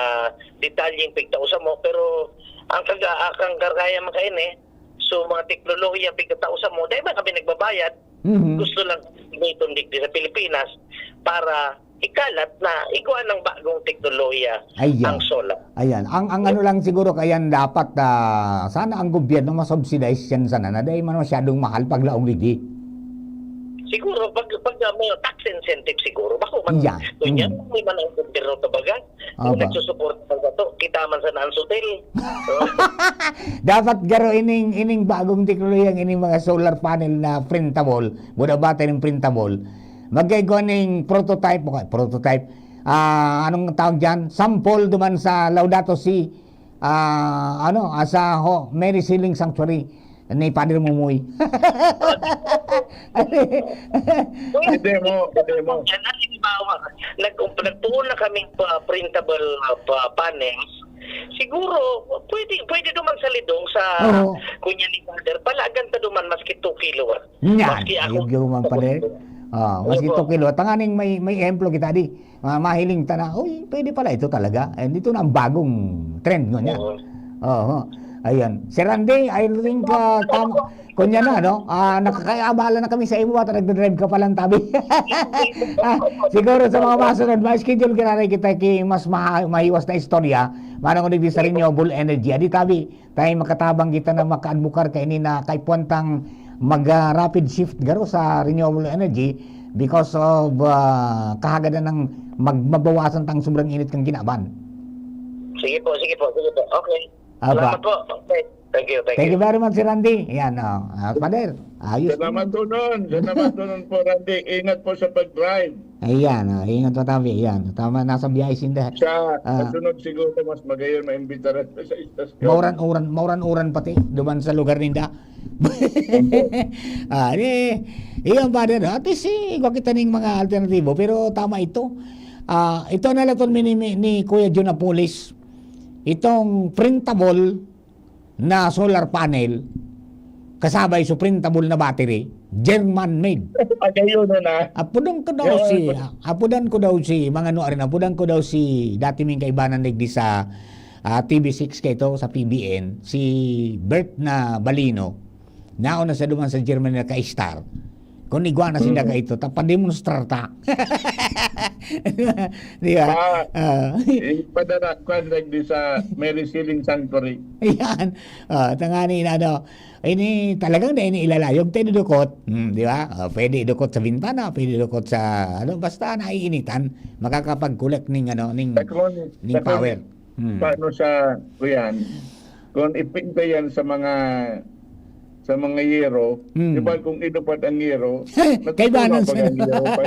detalyeng pigtao sa mo, pero ang kaga, ang kagaya man kaini, so mga teknolohiya pigtao sa mo, dahil man kami nagbabayad, Mhm. gusto lang gamiton digdi sa Pilipinas para ikalat na igwa ng bagong teknolohiya Ayan. ang solar. Ayan. Ang, ang ano lang siguro, kayan dapat, ah, sana ang gobyerno masubsidize yan sana na dahil man masyadong mahal pag laong ligi. Siguro, pag, pag uh, may tax incentive siguro, bako man, Yeah. Kunya, Mm. may man ang gobyerno tabaga, kung Aba. nagsusuporta man sa to, kita man sa nang sutil. Dapat garo ining, ining bagong teknolohiyang ining mga solar panel na printable, buda battery printable. Magkaigo ning prototype, okay, prototype. Ah, anong tawag diyan? Sample duman sa Laudato Si, ah, ano, ah, sa ho, Mary Sealing Sanctuary ni Padre Mumoy. Demo, demo. Yan, halimbawa, nag nagpuon na kaming pa printable uh, pa panels. Siguro, pwede pwede duman sa lidong sa Oo. Kunya ni Father, palagan ta duman maski two kilowatt. Yan, Maski ako. ayun yung mga pala. Ah, maski Opo. two kilo. Tanganing may, may ehemplo kita di. Ah, mahiling ta na, uy, pwede pala ito talaga. Eh, dito na ang bagong trend ngunyan. Oo. Oo. Ayan. Sir Randy, I think uh, tama. Kunya na, no? Ah, nakakaabala na kami sa imo at nagdadrive ka palang tabi. Ah, siguro sa mga masunod, ma-schedule ka na rin kita ki mas maha- mahiwas na istorya. Manang ko sa renewable energy. Adi tabi, tayo makatabang kita na makaadbukar kaini na kaipuan tang mag ah, rapid shift garo sa renewable energy because of ah, kahagadan ng mag- mabawasan tang sobrang init kang kinaban. Sige po, sige po, sige po. Okay. Aba. Salamat po. Okay. Thank you, thank Thank you. you very much, Sir Randy. Yan, oh. Ah, Father, ayos Salamat naman. po nun. Salamat po nun po, Randy. Ingat po sa pag-drive. Ayan, oh, ingat po tayo. Yan. Tama, nasa biyahe sinda. Sa Ah. kasunod siguro, mas magayon maimbitaran ko sa istasyon. Mauran-uran, mauran-uran pati, duman sa lugar ninda. Ah, di, iyan, Father, no? At least, eh, igwa kita ning mga alternatibo. Pero tama ito. Ah, ito na lang itong mini-, ni Kuya Jun Apulis. Itong printable na solar panel, kasabay sa printable na battery, German made. Agayon na. Apudan ko daw Yun, si, pag- apudan ko daw si, mga ano rin, apudan ko daw si, dati ming kaibanan digdi sa, ah, T V six kaito, sa P B N, si Bert na Balino, nauna sa duman sa German na ka-star. Kung igwa na sinda Mm. kaito, ta, pademonstrar ta. Di ba? Ah, Ah. ipadara, kwan, digdi sa Mary Sealing Sanctuary. Yan. Ah, tangani na, ano, ini talagang na ini ilalayog tayo dukot. Hmm, di ba? Ah, pwede idukot sa bintana, pwede idukot sa, ano, basta naiinitan, makakapag-collect ning, ano, ning, Sa kwan, ning sa kwan, power. Hmm. paano siya, kuyan? Kung ipinta yan sa mga, sa mga yero, Hmm. di ba, kung inupat ang yero, Kaibanan natutunaw pag sa ang yero pa.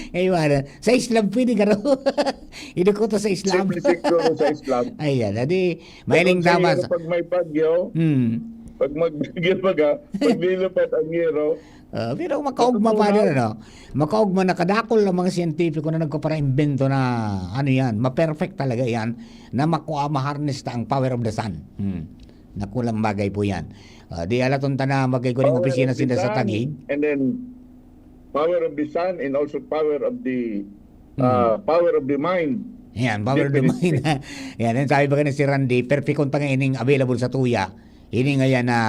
Kaibanan. Sa Islam, pwede ka raw. Idukot sa Islam. Simple siguro sa Islam. Ayan, adi, mahiling Kung sa tama yero, sa pag may bagyo, Hmm. pag magbagyo baga, pag nilupat ang yero, Ah, pero makaugma, Natutunaw. Father, ano? Makaugma na kadakol ang mga siyentipiko na nagkaparaimbento na, ano yan, ma-perfect talaga yan, na makua, ma-harness ta ang power of the sun. Hmm. Nakulang bagay po yan. Ah, di alaton ta na magay kuning Oo, opisina and sinda sa then, Taguig. and then, power of the sun and also power of the, Hmm. ah, power of the mind. Yan, power of the Definitely. mind. Yan, yan sabi pa ni si Randy, perfect kung tanga ining available sa tuya. Ini nga yan na,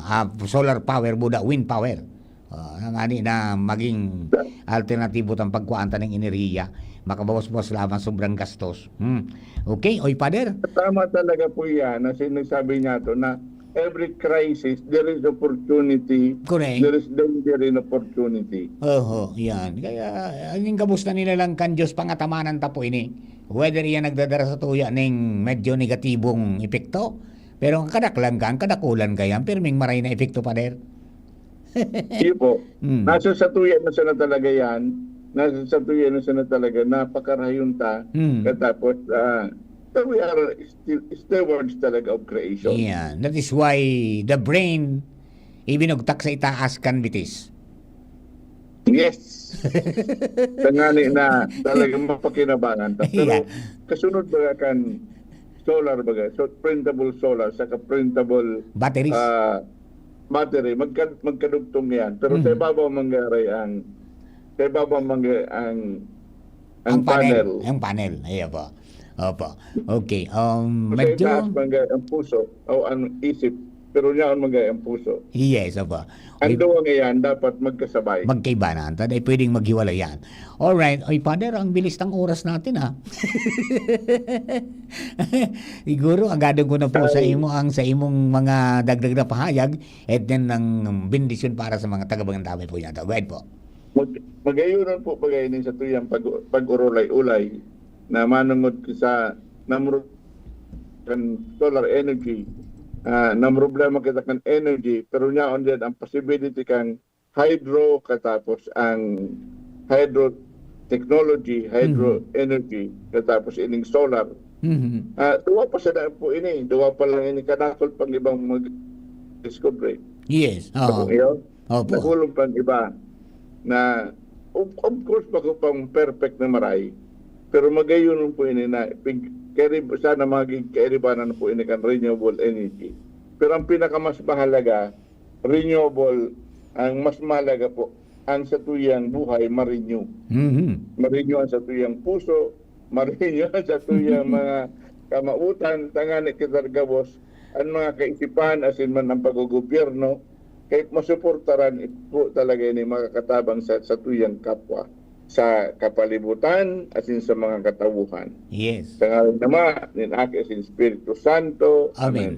ah, solar power, buda, wind power. Ah, ngani na maging alternatibo tang pagkuhaan ta ning enerhiya. Makabawas-bawas lamang sobrang gastos. Hmm. Okay, oy, Father? Tama talaga po yan, na sinasabi niya to, na every crisis, there is opportunity, Correct. there is danger in opportunity. Oho, yan. Kaya, ang kamusta nila lang kan Diyos, pangatamanan ta po ini. Whether iyan nagdadara sa tuya ning medyo negatibong epekto, pero ang kadaklan ka, ang kadakulan ka yan, pirming maray na epekto, Father. Iyo po. Mm. Nasa satuya na sana talaga yan. Nasa satuya na sana talaga. Napakarayon ta. Mm. Katapos, ah, so we are still stewards talaga of creation. Yeah. That is why the brain, ibinugtak sa itaas kan bitis. Yes. Tangani na talagang mapakinabangan ta. Pero Yeah. kasunod baga kan solar baga, so printable solar, saka printable Batteries. ah, battery, magka-, magkadugtong yan. Pero sa Mhm. ibabaw mangyari ang, sa ibabaw mangyari ang, ang Ang panel. panel. Ang panel. Ayan po. Opo. Okay. Um, Sa medyo itaas mangyari ang puso o ang isip. Pero niyaon mangyari ang puso. Yes, opo. Ang Uy, duwa ngayon, dapat magkasabay. Magkaiba na. Anta, di pwedeng maghiwalay yan. Alright. Oy, Father, ang bilis ng oras natin, ah. Siguro, agadon ko na po sa Ay. imo ang, sa imong mga dagdag na pahayag, and then ang bendisyon para sa mga taga-Bagandamay po yata. Go ahead po. Mag-, magayon po bagay ni sa tuyang pag-, pag-urulay-ulay na manungod sa namro-, kan solar energy. Ah, namroblema kita kan energy, pero nyaon din ang possibility kan hydro, katapos ang hydro technology, hydro Mhm. energy, katapos ining solar. Mhm. Ah, duwa pa sana po ini, duwa pa lang ini, kadakol pang ibang mag-discover. Yes, oo. Iyo? Opo. Nakulong pang iba na, of, of course, bako pang perfect na maray. Pero magayon po ini na pig-, kairib-, sana maging kairibanan po ini kan renewable energy. Pero ang pinakamas mahalaga, renewable, ang mas mahalaga po, ang satuyang buhay ma-renew. Mhm. Ma-renew ang satuyang puso, ma-renew ang satuyang mga kamautan, tangani kita gabos, ang mga kaisipan, asin man ang paggogobyerno, kay masuportaran po talaga ini makakatabang sa satuyang kapwa, sa kapalibutan, asin sa mga katawuhan. Yes. Sa ngalan ng Ama, nin Aki, asin Espiritu Santo. Amen. Amen.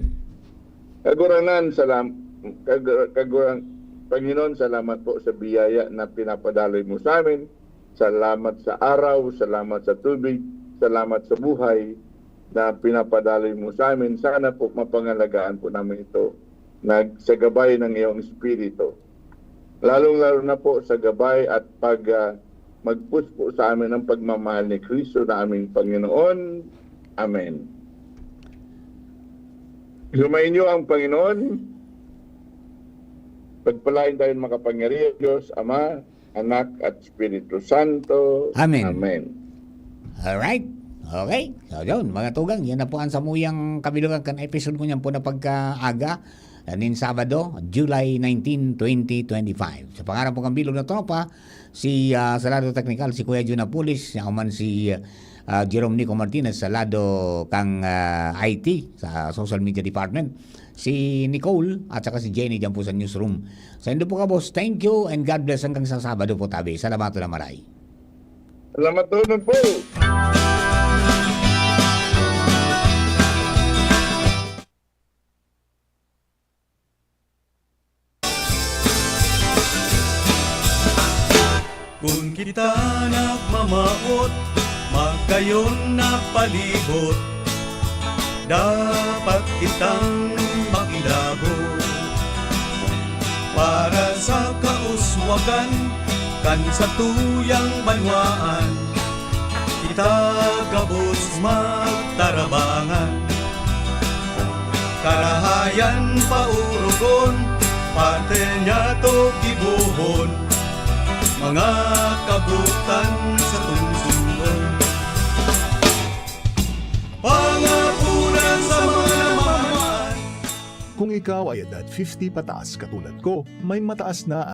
Kagurangnan, salam-, kagu-, kagurang-, Panginoon, salamat po sa biyaya na pinapadaloy mo sa amin. Salamat sa araw, salamat sa tubig, salamat sa buhay. na pinapadaloy mo sa amin. Sana po mapangalagaan po namin ito nag-, sa gabay ng iyong Espiritu. Lalong-lalo na po sa gabay at pag, ah, magpus po sa amin ng pagmamahal ni Kristo na aming Panginoon. Amen. Sumainyo ang Panginoon. Pagpalain tayo ng makapangyarihan Diyos, Ama, Anak, at Espiritu Santo. Amen. Amen. Alright. Okay. So, yun, mga tugang, yan na po ang samuyang kabilugan kan episode ko niyan po na pagkaaga, ah, nin Sabado, July nineteen, twenty twenty-five. Sa pangaran po ng bilog na tropa, si, ah, sa lado teknikal, si Kuya Jun Apulis, ako man si, ah, Jerome Nico Martinez sa lado kang, ah, I T, sa social media department, si Nicole at saka si Jenny dyan po sa newsroom. Saindo po ka, boss. Thank you and God bless. Hanggang sa Sabado po, tabi. Salamat na maray. Salamat po. Kun kita nagmamawot, magayon na palibot, dapat kitang makilabot. Para sa kauswagan kan satuyang banwaan, kita gabos magtarabangan. Karahayan paurugon, parte niya to gibohon, mga kabutan sa tungsungon. Pangapuran sa mga naman. Kung ikaw ay edad fifty pataas katulad ko, may mataas na